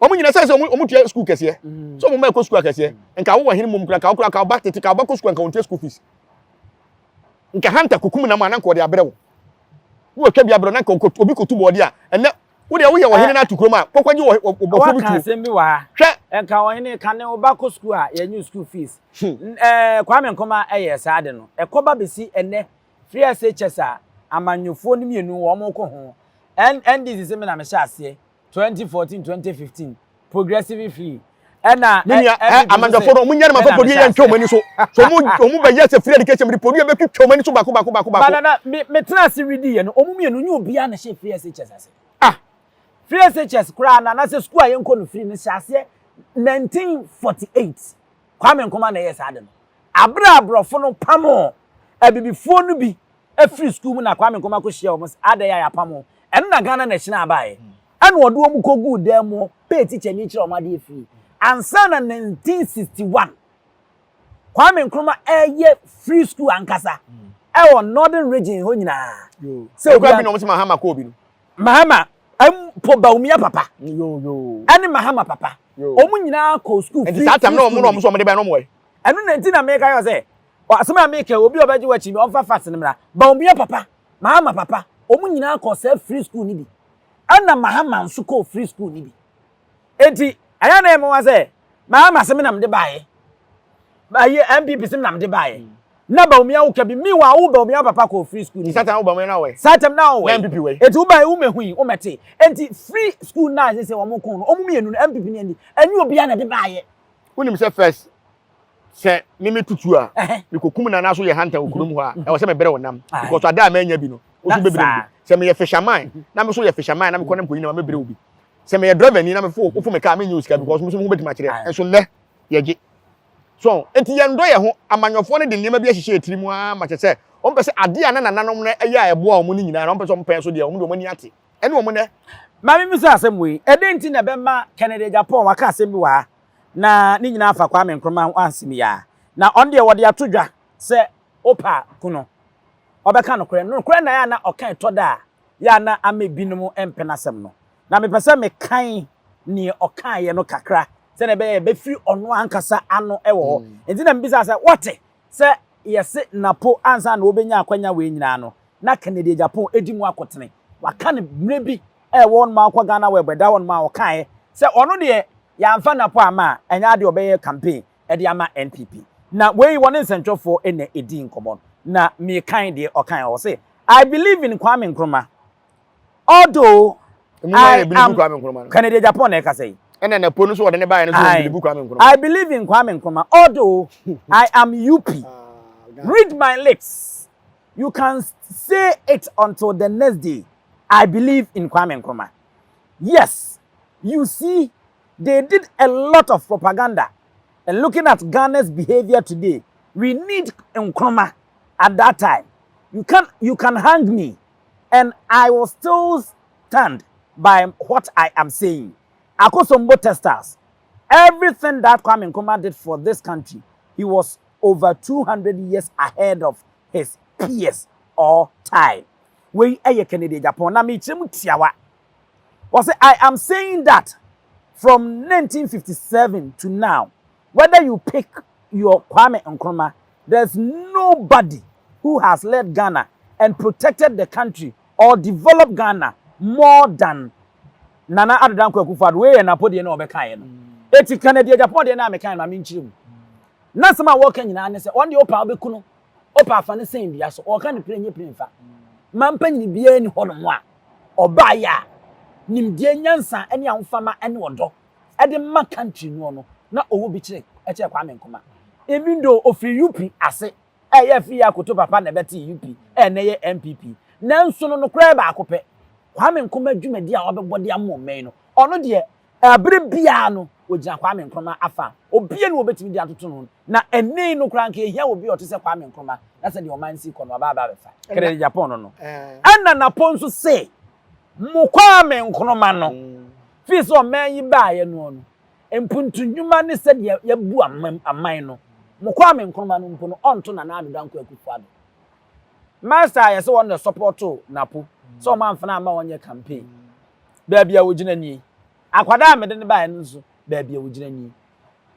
Wɔn nyina sɛ wɔn tua sukuu kɛseɛ sɛ wɔn mma ɛkɔ sukuu akɛseɛ. Nka wowɔ hene mmom kura nka wokura nka ɔba tete ka ɔba kɔ sukuu nka wɔn tua school fees. Nka hunter kukum nam a na nka ɔde abrɛ wo na wɔatwa bi abrɛ na nka obi kɔtu bɔɔde a ɛnɛ wo deɛ woyɛ ɔhene no ato kurom a kɔkɔgye wɔ bɔfoɔ bi Waka tuo. Asɛm bi wɔ ha. Hwɛ. Nka ɔhene ka ne wo ba kɔ sukuu a yɛnyi school fees. Kwame Nkrumah ɛyɛ saa de no ɛkɔba bɛsi ɛnɛ free SHS a amanyɔfoɔ no mmienu wɔn kɔ ho. NDC sɛ me na mehyɛ aseɛ 2014 2015 progressive free ɛna Me nua ɛ amanyɔfoɔ no, ɔmo nyɛ no ma fɔ podua yɛ ntwa ɔmo ani so so ɔmo bɛyɛ sɛ free education de podua bɛtwitwa ɔmo ani so baako baako baako baako. Banana me tena ase redi yɛ no, ɔmo mmienu nye obiara na hyɛ free SHS ase. Ah. Free SHS koraa na anasɛ school a yɛnkɔ no free no hyɛ aseɛ 1948. Kwame Nkrumah na ɛyɛ saa de no abere a aborɔfo no pamo abibifoɔ no bi afiri school mu na Kwame Nkrumah kɔ hyia wɔn sɛ adɛn a yɛapam ɛno na Ghana National abaeɛ ɛna ɔde wɔn kɔ guu dan mu pay teacher ni kyerɛ wɔn adeɛ free ansa na 1961 Kwame Nkrumah ɛyɛ free school ankasa ɛwɔ Northern Region hɔ nyinaa. Sɛ obi bi na ɔmo sɛ Mahama kɔ obi no. Mahama mpo, Bawumia papa ɛne Mahama papa, wɔn nyinaa kɔ school free. Nti saa tam na ɔmo na ɔmo sɛ ɔmo de bɛn na ɔmo wɔ yi. Ɛno na nti na meka yɛ sɛ asɛm a meka, obi a ɔbɛgye w'akyi bi ɔmfa fast no mmra. Bawumia papa, Mahama papa, wɔn nyinaa kɔ saa free school ni bi, ɛna Mahama nso kɔ free school ni bi. Eti ɛyɛ na ɛmo wa sɛ Mahama sɛ me na mede baayɛ, ayi NPP sɛ me na mede baayɛ. Na Bawumia wo ka bi meanwhile wo Bawumia wo papa kɔɔ free school ni Saa time wo Bawumia na wɔ saa time na wɔ Na NPP wɔ eti wo ba wo mɛhu yi wo mɛte enti free school na sɛ sɛ wɔn ko no wɔn mmienu no NPP ne NDC ɛnyɛ obiara na ɛde baayɛ. Wonim sɛ first sɛ me me tutu a mekɔkum nana so yɛ hunter wɔ kurom hɔ a ɛwɔ sɛ mebrɛ wo nam because ada a manya bi no wo so bɛbrɛ bi sɛ meyɛ fisherman na me so yɛ fisherman na mekɔ na mekɔyi nam a mɛbrɛ wo bi sɛ meyɛ driver ni na mefo wofo me kaa menyɛ wo sika because me so me ho bɛtumi akyerɛ nso nnɛ yɛgye so nti yɛndɔ yɛ ho amanyɔfoɔ no de nneɛma bi ahyehyɛ yɛ tiri mu ara ma kyɛ sɛ wɔn pɛ sɛ adeɛ a na nananom no ɛyɛ a ɛboa wɔn no nyinaa na wɔn pɛ sɛ wɔn pɛn so deɛ wɔn de wɔn ani ate ɛne wɔn nnɛ. Maame mmisa asɛm wei, ɛdɛn nti na ɛbɛma Kennedy Agyapong waka asɛm bi wɔ ha na ne nyinaa fa Kwame Nkrumah ho asɛm yi ara? Na ɔno deɛ wɔde ato dwa sɛ wopɛ a ku no. Ɔbɛka nokorɛ. Nokorɛ na ɛyɛ a na ɔka ɛtɔ da a yɛ a na ama ebinom mpɛ n'asɛm no. Na mepɛ sɛ mekan neɛ ɔkaeɛ no kakra sɛdeɛ ɛbɛyɛ a ɛbɛfiri ɔno ankasa ano wɔ hɔ. Nti na mebisa sɛ, woate sɛ yɛse Napo ansa na ɔbɛnya akwanya wei nyinaa no, na Kennedy Agyapong di mu akotene. Waka no mmerɛ bi a ɛwɔ hɔnom a wokɔ Ghana Web ɛda hɔnom a ɔkaeɛ sɛ ɔno deɛ yɛamfa Napo amma a, ɛnyɛ adeɛ ɔbɛyɛ campaign de ama NPP. Na wei wɔne nsɛntwerɛfoɔ na ɛdii nkɔmmɔ no. Na mekan deɛ ɔkaeɛ, ɔse, I believe in Kwame Nkrumah although I am Kennedy Agyapong na ɛkasa yi. Ɛna Napo no so wɔde ne baeɛ no so wɔn believe Kwame Nkrumah. I believe in Kwame Nkrumah although I am UP. Read my lips. You can say it until the next day. I believe in Kwame Nkrumah. Yes, you see, they did a lot of propaganda. And looking at Ghana's behavior today, we need Nkrumah at that time. You can, you can hang me, and I will still stand by what I am saying. Akosombo testers, everything that Kwame Nkrumah did for this country, he was over 200 years ahead of his peers or time. Wei ɛyɛ Kennedy Agyapong na mekyerɛ mu tiawa. Wɔsɛ I am saying that from 1957 to now, whether you pick your Kwame Nkrumah, there's nobody who has led Ghana and protected the country or developed Ghana more than Nana Addo Dankwa Akufo-Addo. Wei yɛ Napo deɛ na ɔbɛkaeɛ no. Eti Kennedy Agyapong deɛ na mekaeɛ no ma menkyerɛ mu. N'asɛm a wɔka nyinaa ne sɛ ɔno deɛ ɔpɛ a wobɛku no, ɔpɛ afa no sɛn dua so, ɔka no pire nye pire mfa. Ma mpanyin biara ni hɔnom a ɔbaeɛ a nimdeɛ, nyansa ne ahofama ne ɔdɔ de ma country noɔ no na ɔwɔ bi kyerɛ kyerɛ Kwame Nkrumah. Even though ɔfiri UP ase a ɛyɛ afiri yɛ akoto papa na ɛbɛtee UP a ɛnɛ yɛ NPP nanso no nokorɛ yɛ baako pɛ Kwame Nkrumah dwumadi a ɔbɛbɔ de ama ɔman yi no ɔno deɛ Bere biara no, ogyina Kwame Nkrumah afa a obiara nni hɔ a obetumi de atoto no ho. Na ɛnnɛ yi no koraa, anka ehia obi a ɔte sɛ Kwame Nkrumah na sɛdeɛ ɔman si kɔ no, waba aba abɛfa. Kennedy Agyapong no no. Ɛnna Napo nso se, Mo Kwame Nkrumah no, firi sɛ ɔman yi baeɛ noɔ no, mpuntu nnwuma ne sɛdeɛ yɛabu aman no, mo Kwame Nkrumah no mpo no, ɔnto Nana Addo Dankwa Akufo-Addo. Master a yɛse wɔn na ɛsɔpɔtoo Napo sɛ wɔn amfena amma wɔnyɛ campaign. Baabi a wɔgyina nie. Akwadaa a mede no baeɛ no nso, baabi a wɔgyina nie.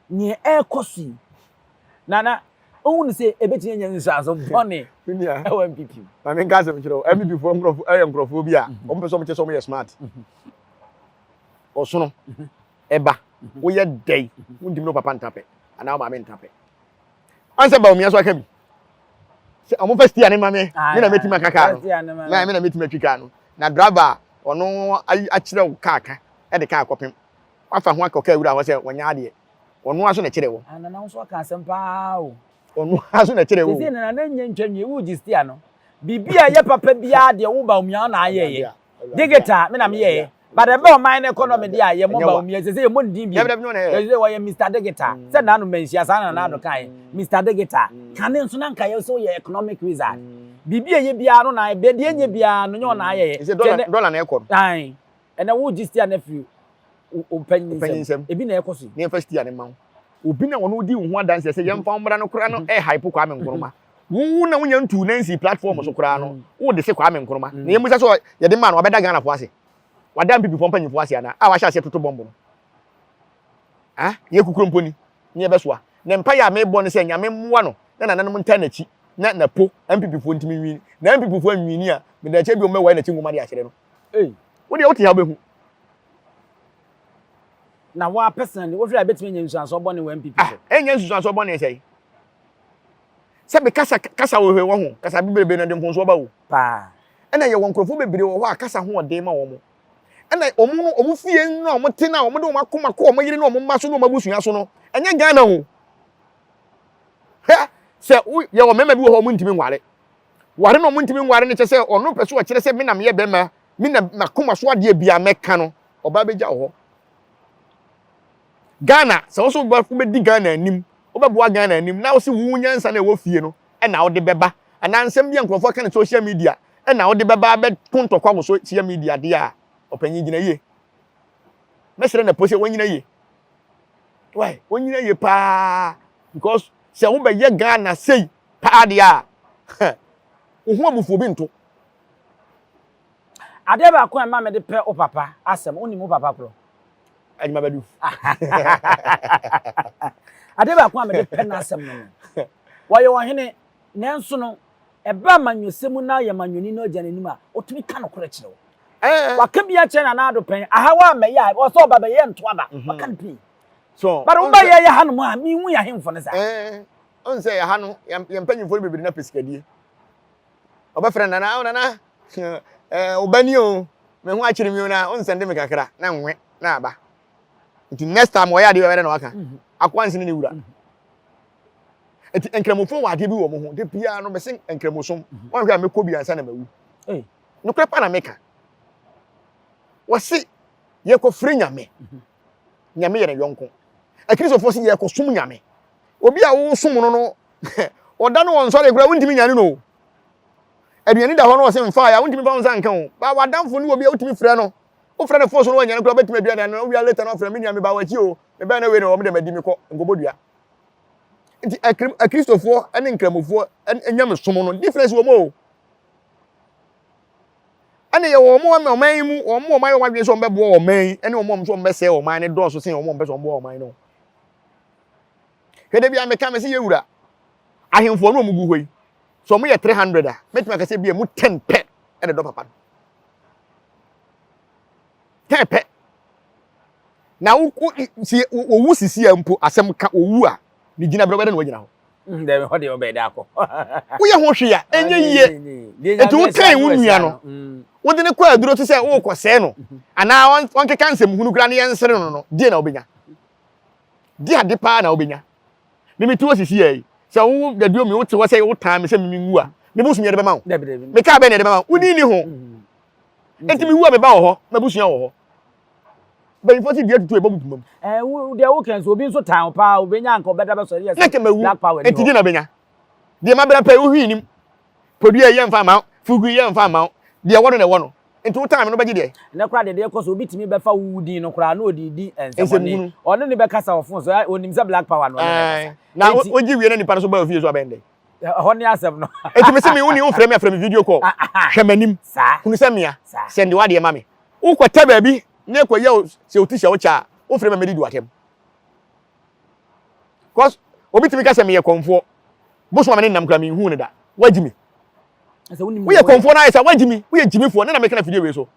Nea ɛrekɔ so yi, Nana, wohu no sɛ ɛbɛtumi anya nsusuanso bɔne wɔ NPP mu? Ma menka asɛm nkyerɛ wo. NPP foɔ nkurɔfoɔ ɛyɛ nkurɔfoɔ bi a wɔn pɛ sɛ wɔn kyerɛ sɛ wɔn yɛ smart. Ɔsono ɛba woyɛ dɛn wontumi ne wo papa ntra pɛ anaa wo maame ntra pɛ. Ɔn sɛ Bawumia so aka bi sɛ ɔmo fa stia ne ma me me na mɛtumi aka kaa no na me na mɛtumi atwi kaa no na driver a ɔno akyerɛ wo kaa ka ɛde kaa kɔpem wafa ho akɔ kaa wura hɔ sɛ wɔnyɛ adeɛ ɔno aso na ɛkyerɛ wo. Ah, nana nso aka asɛm paa o. Ɔno aso na ɛkyerɛ wo. Sisi nana na nyɛ ntwa nwie wo gye stia no. Biribi a ɛyɛ papa biara deɛ wo Bawumia na ayɛyɛ. Digital me na me yɛɛ but ɛbɛ ɔman no economy deɛ a yɛ mɔ Bawumia sɛ sɛ yɛ mɔ ne din bio yɛ sɛ wɔyɛ Mister Digital sɛ naano manhyia saa na naano kan Mister Digital kane nso na nka yɛ sɛ woyɛ economic wizard biribi a ɛyɛ biara no na ɛbɛ deɛ ɛnyɛ biara no nyɛ ɔna ayɛyɛ sɛ dɔla na ɛkɔ no ae ɛnɛ wo gye stia no afiri ɔpanyin nsɛm ebi na ɛkɔ so yi ne yɛmfa stia no ma wo obi na ɔno di wo ho adanseɛ sɛ yɛmfa wo mmra no koraa no ɛhype Kwame Nkrumah Wo na wonya ntuu nan nsii platform so koraa no, wo de se Kwame Nkrumah. Na yɛmmisa sɛ yɛde maa no, wabɛda Ghanafoɔ ase? Wada MPPfoɔ mpanyinfoɔ ase anaa? A wahyɛ aseɛ toto bɔmbo no. Ah, yɛ kukuro mpo ni, ne yɛbɛsoa. Na mpaeɛ a mebɔ ne sɛ Nyame mmoa no na nananom ntaa n'akyi na napo MPPfoɔ ntumi nwini. Na MPPfoɔ anwini a, meda akyire bi wɔn bɛwae n'akyi nwoma de akyerɛ no. Ei. Wo deɛ wote ha wobɛhu. Na wo ara personally, wohwɛ a ɛbɛtumi anya nsusuansoɔ bɔne wɔ MPP Ah, so? ɛnnya nsusuansoɔ bɔne sɛn? Sɛ me kasa kasa wɔ hwɛ wɔ ho kasa bebrebe no de mfonsoɔ ba o. Paa. Ɛna yɛwɔ nkurɔfoɔ bebree wɔ hɔ a kasa ho ɔden ma wɔn. Ɛna wɔn no wɔn fie no a wɔn te no a wɔn de wɔn akoma kɔ wɔn yere ne wɔn mma so ne wɔn abusua so no ɛnyɛ Ghana o. Hwɛ sɛ wo yɛwɔ mmarima bi wɔ hɔ a wɔn ntumi nware. Ware na wɔn ntumi nware no kyɛ sɛ ɔno pɛ so ɔkyerɛ sɛ me na meyɛ bɛrima me na m'akoma so adeɛ biara mɛka no ɔbaa bɛgya wɔ hɔ. Ghana, sɛ wo nso wobɛdi Ghana anim, wobɛboa Ghana anim na wose wo nyansa na ɛwɔ fie no na wode bɛba anaa nsɛm bi a nkurɔfoɔ aka no social media na wode bɛba abɛko ntɔkwa wɔ social media deɛ a, ɔpanyin gyina yie. Mɛsrɛ na po sɛ wɔnyina yie. Why? Wɔnyina yie paa because sɛ wobɛyɛ Ghana sei paa deɛ a, wo ho abufuo bi nto. Adeɛ baako a ɛma mede pɛ wo papa asɛm, wonim wo papa korɔ? Adwuma bɛdu. Adeɛ baako a mede pɛ n'asɛm no no, wɔyɛ ɔhene, nanso no, ɛba amanyɔsɛm mu na yɛ manyɔni na ɔgya n'anim a, ɔtumi ka nokorɛ kyerɛ wo. Waka bi akyerɛ Nana Addo pɛn, aha wa mɛyɛ a, ɔsɛ ɔba bɛyɛ nto aba, mhm. waka no pii. So, But woba yɛ yɛ hanom a, mehu yɛ ahemfo no saa. Ɔn sɛ yɛ ha no, yɛn mpanyimfoɔ no bebree na pɛ sikadie. Ɔbɛfrɛ nana, oh nana, eh, ɔba ni o, me ho akyere mi o na ɔnsɛnde me kakra na nwe na aba. Nti next time ɔyɛ adeɛ bɛbɛdɛ na waka. Mhm. Akoa nsene ne wura. Mhm. Nti nkramofoɔ wɔ adeɛ bi wɔ mo ho. De biara no mese nkramosom. Mhm. Wɔnhwɛ a mɛkɔ bi ansa na mawu. Nokorɛ pa na meka. Wɔse yɛkɔfrɛ Nyame. Nyame yɛ ne yɔnko. Akristofoɔ se yɛkɔsom Nyame. Obi a wosom no no ɔda no ɔnsɔre koraa wontumi nyane no o. Aduane da hɔ no ɔse mfa ya wontumi fa wo nsa nka o. Ba w'adamfo ne obi a wotumi frɛ no. Wofrɛ no fon so no wanyane koraa wobɛtumi aduane ano wowia later no afrɛ me nua meba w'akyi o. Mebɛn na wei na wɔn de madi mekɔ nkɔbɔ dua. Nti akristofoɔ ne nkramofoɔ nyamesom no difference wɔ mu o. Ɛne yɛ wɔn wɔn ɔman yi mu wɔn wɔn ayɛ wɔn adwene sɛ wɔn bɛboa ɔman yi ɛne wɔn wɔn nso wɔn bɛsɛe ɔman no dɔɔso sen wɔn wɔn pɛ sɛ wɔn boa ɔman no. Hwɛ da bi a meka me sɛ yɛwura ahemfoɔ no wɔn gu hɔ yi sɛ wɔn yɛ 300 a mɛtumi aka sɛ bi a mu 10 pɛ ɛna dɔ papa no 10 pɛ na wo si owu sisi a mpo asɛm ka owu a ne gyina berɛ wobɛdɛ na wagyina hɔ mm, dɛbi hɔ deɛ ɔbɛyɛ dɛ akɔ woyɛ ho hwee a ɛnyɛ yie nti wotɛn wo nua no mm. wode ne kɔ aduro te sɛ wokɔsɛe no mm-hmm. anaa ɔnkeka nsɛm hunu koraa ne yɛnsere no no deɛ na wobɛnya Di ade paa na wobɛnya. Me mete hɔ sisi yi, sɛ wo daduo mi wote hɔ sɛ wotan me sɛ me menwu a, me bosom yɛde bɛma wo. Me kaa bɛn na yɛde bɛma wo. Wodi ni ho. Enti mewu a me ba wɔ hɔ, m'abusua wɔ hɔ. Mpanyinfoɔ se dua tutu a ɛbɔ mu puma mu. Ɛɛ wo deɛ wo kɛn so obi nso tan wo paa obenya anka ɔbɛda bɛsɔre yɛ sɛ black power ni hɔ. Enti deɛ na ɔbɛnya. Deɛ mabra pɛ wo hwii nim. Podua yi yɛmfa mma wo, fugu yi yɛmfa mma wo. Deɛ ɛwɔ no na ɛwɔ no. Nti wo time no bɛgye deɛ? Ɛnɛ koraa deɛ deɛ ɛkɔ so obi tumi bɛfa wo wo din no koraa na ɔde redi nsɛmɔne. Ɔne no bɛkasa wɔ phone so, ɔnim sɛ black power na ɔne no rekasa. Na wogye wie na nipa no so ba ofie so abɛn dɛn? Ɛhɔ ne asɛm no. Enti mese me wo ni wofrɛ me afrɛ me video call. Hwɛ m'anim. Hunu sɛ mea. Sɛnde w'adeɛ ma me. Wokɔtɛ baabi na ɛkɔyɛ sɛ wo ti hyɛ wo kyɛ a, wofrɛ me a mɛdidi w'atɛm. Cause obi tumi ka sɛ meyɛ kɔmfoɔ. Bosom a me ne nam koraa menhuu no da. Wagyi me. Woyɛ kɔmfoɔ no ayɛ sɛ wagyi me. Woyɛ gyimifoɔ ne na meka na fidie wei so.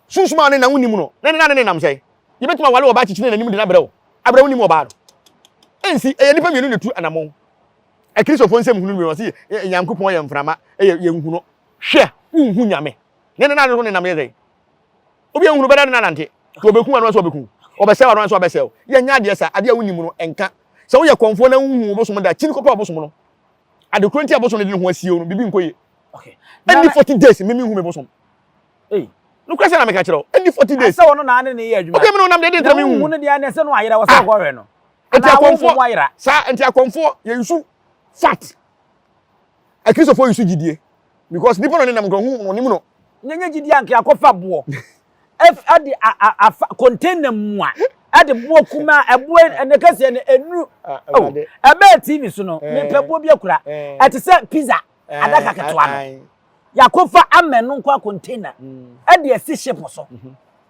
Sunsum a ne nam wonim no ne ne ne nam sɛn? Yɛbɛtumi awale ɔbaa kyekyere n'anim de no abrɛ wo. Abrɛ wonim ɔbaa no. Ɛnsi ɛyɛ nnipa mmienu na ɛtu anamɔn. Akristofoɔ nsɛm hunu no wɔse Nyankopɔn yɛ mframa ɛyɛ yɛnhu no. Hwɛ wonhu Nyame. Ne ne na ne nam yɛ sɛn? Obi anhunu bɛda ne nanante. Sɛ ɔbɛku ano nso ɔbɛku. Ɔbɛsɛe ano nso ɔbɛsɛe. Yɛnyɛ adeɛ saa. Adeɛ a wonim no, nka. Sɛ woyɛ kɔmfoɔ na wonhu wo bosom da, kyini kɔpɛ ɔbosom no. Ade korɔ nti a bosom no de ne ho asie wo no, biribi nkɔ yie. Ɛnni 40 days me menhu me bosom. Nokorɛ sɛ na meka kyerɛ wo. Ɛnni 40 days. Sɛ ɔno na ne ne yɛ adwuma. Okay, me no nam deɛ de ntra menhu. Na wonhu no deɛ ɛnɛ sɛ no ayera wɔ sɛ ɔkɔhwɛ no. Nti akɔmfoɔ, saa nti akɔmfoɔ yɛnsu fat. Akristofoɔ nsu gyidie because nipa na ɔne nam nka ɔhu ɔnim no. Nyɛ gyidie anka akɔfa boɔ ɛde afa container mu a ɛde boɔ kuma ɛboɔ ɛnɛ kɛseɛ no ɛnuru oh ɛbɛɛ TV so no mepɛ boɔ bi akura ɛte sɛ pizza adaka ketewa no yakɔfa amɛ no nkɔ container ɛde asi ship so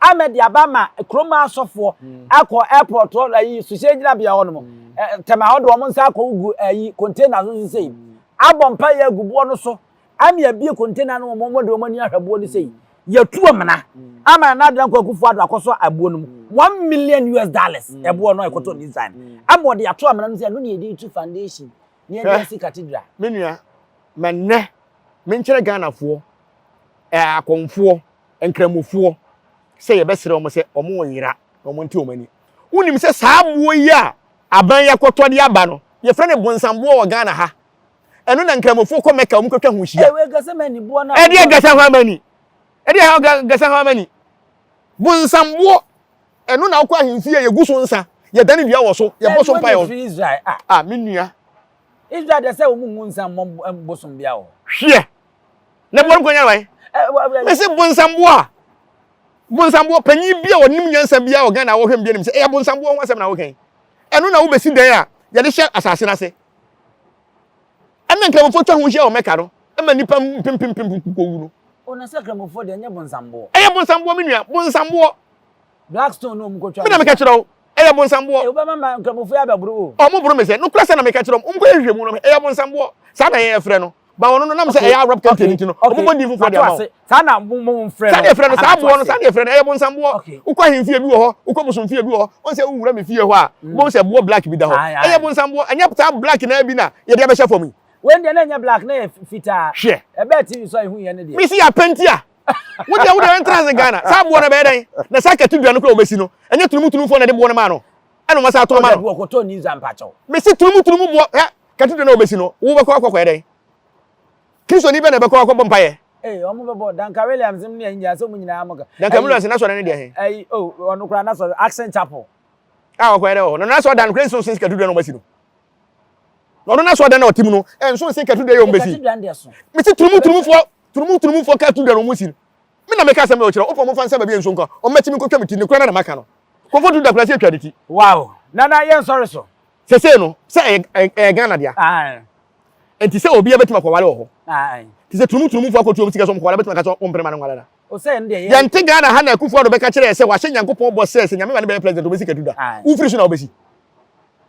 ama de aba ma kurom asɔfoɔ akɔ airport hɔ ayi suhyɛn gyinabea hɔ nom tɛma hɔ de wɔn nsa akɔ gu ayi container so so sei abɔ mpa yɛ agu boɔ no so ama abie container no wɔn wɔn de wɔn ani ahwɛ boɔ no sei yɛtu amena ama Nana Addo Dankwa Akufo-Addo akɔsɔ aboɔ no mu $1 million ɛboɔ no a ɛkɔtɔ Nissan ama ɔde ato amena no sɛ ɛno na yɛde tu foundation. Ne yɛde asi cathedral. Me nua, ma nnɛ menkyerɛ Ghanafoɔ, ɛɛ akɔmfoɔ, nkramofoɔ sɛ yɛbɛsrɛ wɔn sɛ wɔn reyera na wɔn nte wɔn ani. Wonim sɛ saa aboɔ yi a aban yi akɔtɔ de aba no, yɛfrɛ no bonsamboɔ wɔ Ghana ha. Ɛno na nkramofoɔ kɔ Mecca wɔn kɔtwa ho hyia. Ɛwɛ Gethsemane boɔ no a. Ɛdeɛ Gethsemane. Ɛdeɛ Gethsemane. Bonsamboɔ. Ɛno na wokɔ ahemfie a yɛgu so nsa, yɛdane dua wɔ so, yɛbɔ so mpaeɛ wɔ so. Israel a. Ah, me nua. Israel deɛ sɛ wɔn ngu nsa mmɔ bosom bia wɔ. Hwɛ. Na boɔ no kɔnya wan? Mese bonsamboɔ a. Bonsamboɔ panyin bi a ɔnim nyansa bi a wɔ Ghana a wɔhwɛ bi anim sɛ ɛyɛ bonsamboɔ ho asɛm na woka yi. Ɛno na wobɛsi dan a yɛde hyɛ asase no ase. Ɛna nkramofoɔ twa ho hyia wɔ Mɛka no ɛma nnipa mpempempem kɔwu no. O na sɛ kramofoɔ deɛ ɛnyɛ bonsamboɔ. Ɛyɛ bonsamboɔ me nua, bonsamboɔ. Blackstone no wɔn kɔtwa. Me na meka kyerɛ wo, ɛyɛ bonsamboɔ. Ee wobɛma ma nkramofoɔ yi abɛboro wo. Ɔmo boro me sɛ, nokorɛ sɛ na meka kyerɛ wɔn, wɔn kɔyɛ nhwehwɛmu no, ɛyɛ bonsamboɔ. Saa na yɛn yɛfrɛ no. Ba ɔno no nam sɛ ɛyɛ Arab country no nti no, ɔmo bɔ din foforɔ de ama wo. Saa na mo mo mfrɛ no. Saa na yɛfrɛ no, saa boɔ no, saa na yɛfrɛ no, ɛyɛ bonsamboɔ. Wokɔ ahemfie bi wɔ hɔ, wokɔ bosomfie bi wɔ hɔ, wɔn sɛ wowura me fie hɔ a, wobɛhu sɛ boɔ black bi da hɔ. Ɛyɛ bonsamboɔ, ɛnyɛ saa black naa bi na yɛde abɛhyɛ fam yi. Wei deɛ na ɛnyɛ black, na ɛyɛ fitaa. Hwɛ. Ɛbɛɛ TV so a yɛhu yɛ no deɛ. Mesi apɛnti a, wo deɛ wo deɛ ɛntra ase Ghana. Saa boɔ no ɛbɛyɛ dɛn? Na saa cathedral no koraa a wɔbɛsi no, ɛnyɛ tunumutunumufoɔ na ɛde boɔ no maa no, ɛna wɔasan atɔn ama no. Wɔkɔtɔɔ ne Israel mpakyɛw. Mesi tunumutunumu boɔ, hwɛ, Cathedral no a wɔbɛsi no, wobɛkɔ akɔ akɔyɛ dɛn? Kristoni bɛn na ɛbɛkɔ akɔbɔ mpaeɛ? Ee, wɔn bɛbɔ. Duncan Williams ne ɛyi nyinaa sɛ wɔn nyinaa mo ka. Duncan Williams n'asɔre no deɛ he? Ɛyi, oh, ɔno koraa n'asɔre, Action Chapel. A ɔkɔyɛ dɛ wɔ hɔ. Na n'asɔre dan no koraa nso nsen cathedral na wɔasi no. Na ɔno n'asɔre dan na ɔte mu no, ɛnso nsen cathedral yɛ wɔn bɛsi. Cathedral deɛ so. Mesi turumuturumufoɔ, turumuturumufoɔ cathedral na wɔn si no. Me na meka asɛm na ɔkyerɛ, wopɛ wɔn fa nsa baabi a nsuo nkɔ, wɔn bɛkye me nkɔtwa me ti, ne koraa na maka no. Kɔmfɔ tu da koraa sɛ atwa ne ti. Wow! Nana yɛnsɔre so. Sesei no, sɛ ɛyɛ ɛyɛ Ghana dea. Nti sɛ obiara bɛtumi akɔware wɔ hɔ. Nti sɛ tunumu tunumufoɔ akɔtu wɔn sika sɛ wɔkɔware bɛtumi aka sɛ wɔmpene ma no nware da. Yɛnte Ghana ha na Akufo Addo bɛka kyerɛ yɛ sɛ wahyɛ Nyankopɔn bɔ sɛ sɛ Nyame ma no bɛyɛ president ɔbɛsi kadu da. Wofiri so na wobɛsi.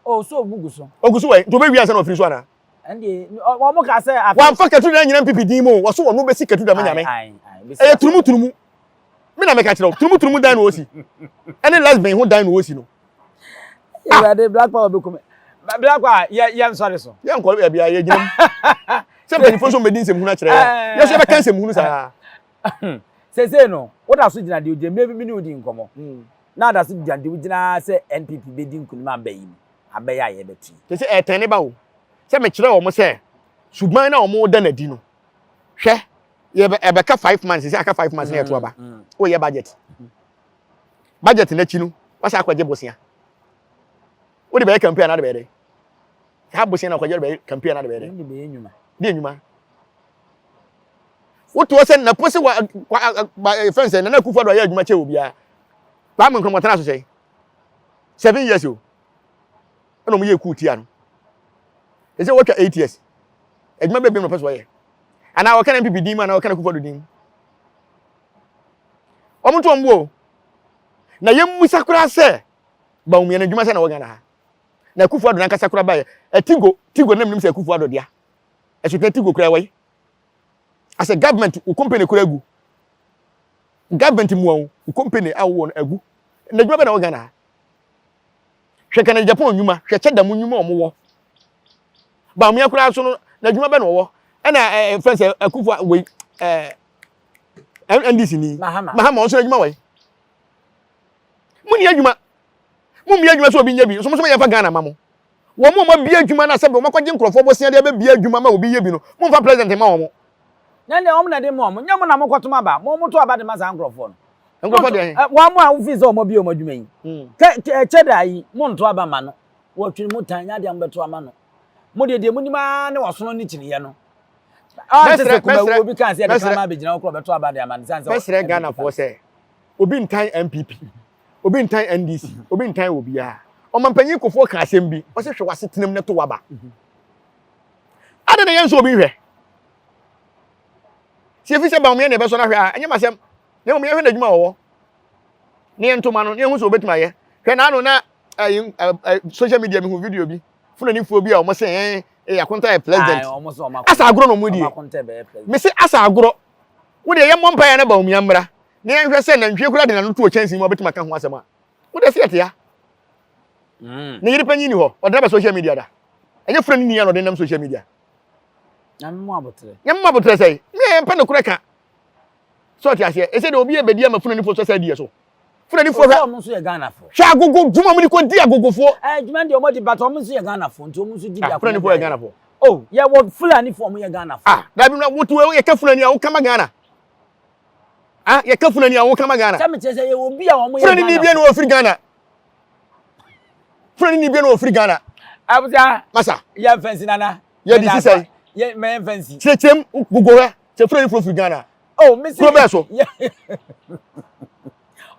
Oh, so ogu gu so. Ogu so wɔ nti ɔbɛwie ansa na wafiri so anaa? Wamfa kadu da nyina MPP din mu o, wɔso wɔno bɛsi kadu da ma Nyame. Ɛyɛ tunumu tunumu. Me na meka kyerɛ wo, tunumu tunumu dan na ɔsi. Ɛne lesbian ho dan na ɔsi no. Ah. Awurade Black Power bɛku me. Black Power yɛ yɛ nsɔre so. Yɛ nkɔ baabi a yɛgyina mu. Sɛ mpanyinfoɔ nso mbɛdi nsɛmhunu akyerɛ yɛ. Yɛ so yɛbɛka nsɛmhunu saa. Sese no, woda so gyina deɛ ogyina mmerɛ bi me ne wo di nkɔmmɔ. Na ada so gyina deɛ wogyina sɛ NPP bɛdi nkunim aba yi mu, aba yi a yɛbɛto yi. Sese ɛtɛn ne ba o. Sɛ mekyerɛ wɔn sɛ suban na wɔn da n'adi no, hwɛ yɛbɛ ɛbɛka 5 months sɛ aka 5 months na yɛto aba. Woyɛ budget. Budget n'akyi no, wasa akɔgye bosea. Wode bɛyɛ campaign anaa de bɛyɛ dɛ? Saa bosea na ɔkɔgye de bɛyɛ campaign anaa de bɛyɛ dɛ? De bɛyɛ nnwuma. De nnwuma. Wotoɔ sɛ napo sɛ wa kwa ba fɛn sɛ Nana Akufo-Addo ayɛ adwuma kyɛ obiara. Kwame Nkrumah tena so sɛ 7 years o. Ɛna wɔn yɛ coup tia no. Ɛsɛ wɔtwa 8 years. Adwuma bɛɛ bi na ɔpɛ so ɔyɛ. Anaa ɔka na NPP din mu anaa ɔka na Akufo-Addo din mu. Wɔn to wɔn bo o. Na yɛmmusa koraa sɛ Bawumia no adwuma sɛ na wɔ Ghana ha. Na Akufo Addo nankasa koraa baeɛ. Tigo, Tigo nam nim sɛ Akufo Addo dea. Ɛso Tigo koraa wɔ yi. As a government, wo company koraa agu. Government mua wo, wo company a wowɔ no agu. Na adwuma bɛ na wɔ Ghana ha. Hwɛ Canada Japan nnwuma, hwɛ kyɛ da mu nnwuma a wɔwɔ. Bawumia koraa so no, na adwuma bɛ na wɔwɔ. Ɛna ɛɛ fɛn sɛ Akufo wei ɛɛ NDC ni. Mahama. Mahama ɔnso adwuma wɔ yi. Mo ni adwuma. Mo mmea adwuma sɛ obi nyɛ bi. Nso mo nso mo yɛmfa Ghana ma mo. Wɔn a wɔabie adwuma no a sɛbi wɔn akɔgye nkurɔfoɔ bosea de abɛbie adwuma ma obi yɛ bi no, momfa president ma wɔn. Na deɛ wɔn na de ma wɔn. Nyɛ mo na mokɔtom aba. Mo moto aba de ma saa nkurɔfoɔ no. Nkurɔfoɔ deɛ he? Wɔn a wofii sɛ wɔn abie wɔn adwuma yi. Kɛ kyɛda yi, monto aba ma no. Wɔtwene mo tan, nyɛ adeɛ a mobɛto ama no. Mo deɛ deɛ monim ara ne ɔsono ne kyiniiɛ no. Ɔnte sɛ kumawu obi kaa sɛ yɛde kraman abɛgyina hɔ koraa ɔbɛto aba de ama no sane sɛ Mɛsrɛ Ghanafoɔ sɛ obi ntan NPP, obi ntan NDC, obi ntan obiara. Ɔmampanyin Kufuor ka asɛm bi, ɔsɛ hwɛ w'asetenam na to w'aba. Adɛn na yɛnsɔ obi nhwɛ? Sɛ efi sɛ Bawumia na ɛbɛsɔ no ahwɛ a, ɛnyɛ m'asɛm. Na mmom yɛnhwɛ n'adwuma a ɔwɔ. Ne yɛn ntoma no, ne yɛnhu sɛ obetumi ayɛ. Hwɛ n'ano na ɛyi social media mehu video bi, Fulanifoɔ bi a wɔn sɛ ɛn ɛyɛ akonta yɛ president. Asa agorɔ na wɔn die. Mese asa agorɔ. Wo deɛ yɛmmɔ mpaeɛ na Bawumia mmra. Na yɛnhwɛ sɛ nantwie koraa de n'ano to ɔkyɛnsee mu a ɔbɛtumi aka ho asɛm a. Wo deɛ sɛ yɛte ha. Ne yere panyin ni hɔ, ɔde aba social media da. Ɛnyɛ Fulani ni a na ɔde nam social media. Nyame mu abotrɛ. Nyame mu abotrɛ sɛe. Me yɛ mpɛ nokorɛ ka. Sɛ ɔte aseɛ. Ɛsɛ deɛ obi yɛ bɛdi ama Fulani foɔ sɛ sɛ adiɛ so. Fulani foɔ hwɛ. Ɔmo nso yɛ Ghana foɔ. Hwɛ agogo dwuma ɔmo de kɔ di agogo foɔ. Ɛɛ dwuma deɛ ɔmo di but ɔmo nso yɛ Ghana foɔ nti ɔmo nso di bi akɔnɔ. Fulani foɔ yɛ Ghana foɔ. Oh yɛ wɔ Fulani foɔ ɔmo yɛ Ghana foɔ. Ah dabi na wotu yɛ ka Fulani a woka ma Ghana. Ah yɛ ka Fulani a woka ma Ghana. Sɛ mi kyerɛ sɛ yɛ wɔ bi a ɔmo yɛ Ghana. Fulani ni bi a na wɔfiri Ghana. Fulani ni bi na ofiri Ghana. Abusa. Masa. Yɛ fɛnsi nana. Yɛ di sisɛ. Yɛ mɛ fɛnsi. Kyerɛkyerɛm gugu hɛ sɛ Fulani furo firi Ghana. Oh misi. Kuro bɛɛ so.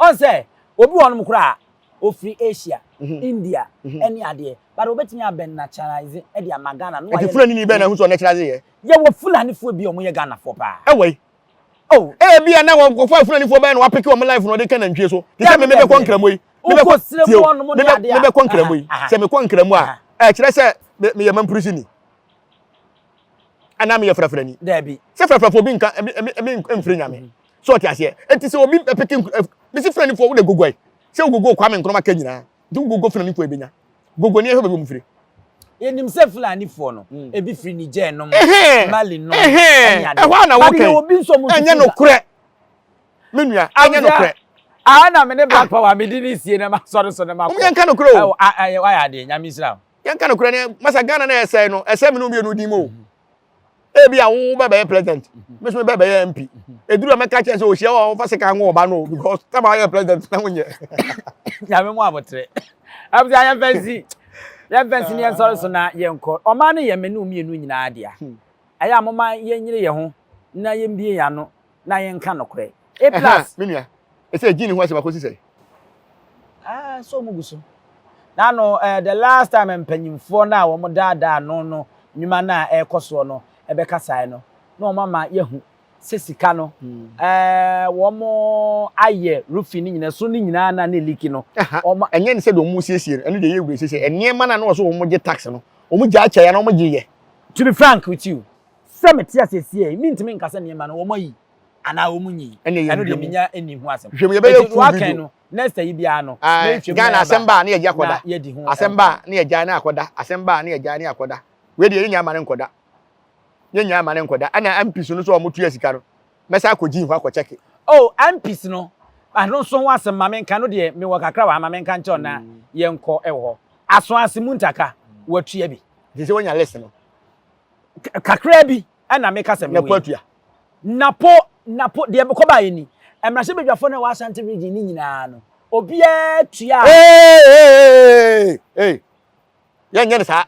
Ɔn sɛ obi wɔ nom koraa ofiri Asia, mhm. India mhm. ɛne adeɛ but obetumi abɛn naturalize ɛde ama Ghana. Nti Fulani ni bɛn na ahosuo naturalize yɛ. Yɛ wɔ Fulani foɔ bi a wɔn yɛ Ghana foɔ paa. Ɛwɔ yi. Oh. Ebia na wɔkɔfa Fulanifoɔ bɛyɛ na wapeke wɔn life na ɔde ka nantwie so. Te sɛ me mebɛkɔ Nkramo yi. Mebɛkɔ Nkramo yi. Sɛ mekɔ Nkramo a, ɛkyerɛ sɛ meyɛ Mampurusini. Anaa meyɛ Frafrani. Daabi. Sɛ Frafrafoɔ bi nka ebi mfiri Nyame. So ɔte aseɛ. Enti sɛ obi peke mesi Fulanifoɔ wode gogoe. Sɛ wogogo Kwame Nkrumah ka nyinaa. Nti wogogo Fulanifoɔ ebenya. Gogo ni ɛhwɛ baabi wɔn firi. Yɛnim sɛ Fulanifoɔ no, mm. ebi firi Niger nom, Mali nom, ɛne adeɛ. Ɛhɔ a na wɔkɛn. Ɛnyɛ nokorɛ. Me nua, ɛnyɛ nokorɛ. Aha na me ne Black ah. Power me di ne sie na ma sɔre so na ma kɔ. Yɛnka nokorɛ o. Ɛwɔ ayɛ adeɛ, Nyame nhyira wo. Yɛnka nokorɛ ne masa Ghana na ɛsɛe no, ɛsɛe me ne wo mmienu din mu o. Ebi a wo bɛ bɛyɛ president, me nso me bɛ bɛyɛ MP. Eduru a mɛka kyerɛ sɛ ohyia wa ɔfa sika ngo ɔba no because tama ayɛ president na wonyɛ. Nyame mu abotere. Abusua yɛn fɛnsi. Yɛn fɛnsi ne yɛn sɔre so na yɛn kɔ. Ɔman no yɛ me ne mmienu nyinaa dea. Ɛyɛ a moma yɛn nyere yɛn ho na yɛn bie yɛn ano na yɛn ka nokorɛ. A plus. Me nua, ɛsɛ gyi ne ho asɛm akɔsi sɛ. Ah, so ɔmo gu so. Na no, eh, the last time mpanyimfoɔ no a wɔn daadaa no no nnwuma no a ɛrekɔ soɔ no ɛbɛkasae no, na wɔn ama yɛahu sɛ sika no, eh, wɔn ayɛ roofing no nyinaa, so no nyinaa na ne leak no. Wɔn ɛnyɛ ne sɛ deɛ wɔn siesie no, ɛno deɛ ɛyɛ wura siesie. Nneɛma no a na wɔsɛ wɔn gye tax no, wɔn gya akyɛ ya na wɔn gye yɛ. To be frank with you, sɛ mete aseɛ sie yi, mentumi nka sɛ nneɛma no wɔn ayi anaa wɔn nyi. Ɛno deɛ menya nni ho asɛm. Hwɛ mu yɛbɛyɛ full video. no, Next ayi biara no, mɛhwɛ mu Ghana asɛm ba a ne yɛgye akɔda. Asɛm ba a ne yɛgyae na akɔda. Asɛm ba a ne yɛgyae ne akɔda. Wei deɛ yɛnnya ama no nkɔda. Yɛnnya ama no nkɔda. Ɛna MPs no nso a wɔtua sika no, mɛsan akɔ gyin hɔ akɔ kyɛke. Oh, MPs no, ɛno nso ho asɛm ma menka no deɛ mewɔ kakra wɔ ha ma menka nkyɛw na yɛnkɔ wɔ hɔ. Asoase Muntaka, watua bi. Nti sɛ woanya list no. Kakra bi ɛna meka sɛ mewɔ yi. Napo atua. Napo, Napo, deɛ mekɔbaeɛ ni, mmarahyɛbadwafoɔ no a ɛwɔ Ashanti region no nyinaa no, obiara tuaa. Hey, hey, hey, yɛnyɛ no saa.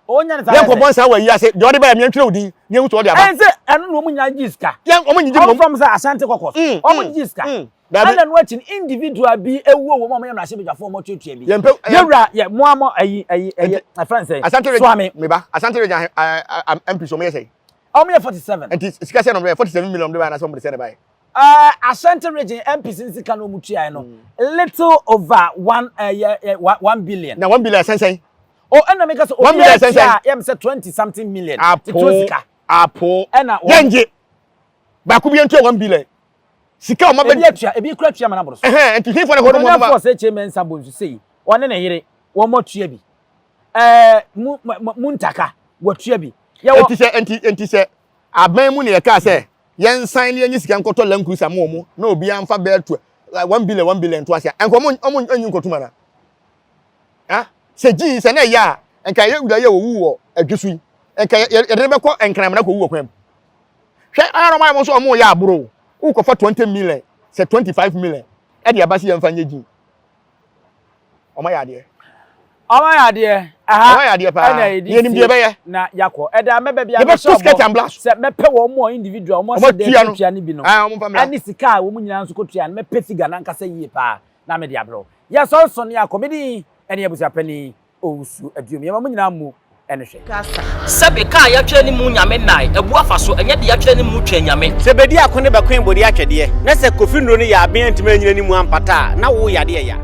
Ɔnyɛ no saa. Yɛnkɔ bɔ nsa wɔ ayi ase, deɛ ɔde bɛyɛ meɛntwerɛ wo din, ne yɛhu sɛ ɔde aba. Ɛn sɛ ɛno na wɔn nyinaa gye sika. Yɛn wɔn nyigye mmom. Wɔn from sɛ Ashanti caucus. Mm, wɔn mm, gye sika. Mm. Dabi. Ɛna no akyi no individual bi ewuo wɔn a wɔyɛ mmarahyɛbadwafoɔ wɔn atuatua bi. Yɛn pɛ. Yɛwura yɛ mo a mo ayi ayi ɛyɛ ɛfɛn sɛ. Ashanti region. Suame. Meba Ashanti region MP so wɔn yɛ sɛ. Wɔn yɛ 47. Nti sika sɛ na wɔn yɛ 47 million de ba anaasɛ wɔn de sɛ na ba yɛ. Ashanti region MPs nsika na wɔn tuaɛ no little over one ɛyɛ uh, uh, one billion. Na 1 billion sɛnsɛn. Oh ɛna mi ka sɛ obi atua yɛ mi sɛ 20 something million. Apo sika. Apo. Ɛna wɔn. Yɛn gye baako bi ntua 1 billion sika wɔn abɛ. Ebi atua ebi kura tua mana boro so. Ɛhɛn nti hin fɔ ne kɔ no mo ma. Ɔnyɛ fɔ sɛ kyɛ mɛnsa bɔ nsu sɛyi ɔne ne yere wɔn atua bi ɛɛ mu mu ntaka wɔtua bi. Eti sɛ nti nti sɛ aban mu na yɛkaa sɛ yɛnsan ne yɛnyi sika nkɔtɔ Land Cruiser ma wɔn na obiara mfa bɛɛ to 1 billion 1 billion to ase a, nka wɔn wɔn nyi nkɔtum ana? Ah, sɛ gyi sɛ na ɛyɛ a, nka yɛ wura yɛ owu wɔ adwi so yi, nka yɛde no bɛkɔ Nkranmena kɔwu wɔ kwan mu. Hwɛ ara na wɔn ayɛ wɔn nso wɔn yɛ aboro wokɔfa 20 million sɛ 25 million ɛde aba si yɛmfa nyɛ gyi. Wɔn ayɛ adeɛ. Ɔmo ayɛ adeɛ. Aha Ɔmo ayɛ adeɛ paa. ɛna yɛde Yɛnim deɛ ɛbɛyɛ. Na yakɔ. Ɛda mɛbɛ bi Yɛbɛto skirt and blouse. Sɛ mɛpɛ wɔn mo individual wɔn Ɔmo asɛ atua no. dɛ tua no bi no. Ah, ɔmo mfa mmra. Ɛne sika a wɔn nyinaa nso kɔtua no mɛpɛ figure nankasa yie paa na mede abrɛ wo. Yɛsɔnsɔn ne akɔ. Me din ɛne abusuapanin Owusu Aduom. Yɛma mo nyinaa mmu ɛne hwɛ. Sɛbe kaa yɛatwerɛ ne mu nyame nnae abu afa so, ɛnyɛ de yɛatwerɛ ne mu twɛn nyame. Sɛ bedi ako ne bɛkoe bode atwɛdeɛ, na sɛ Kofi nnuro no yɛ aben antumi anyina ne mu ampata a, na wo yadeɛ ya.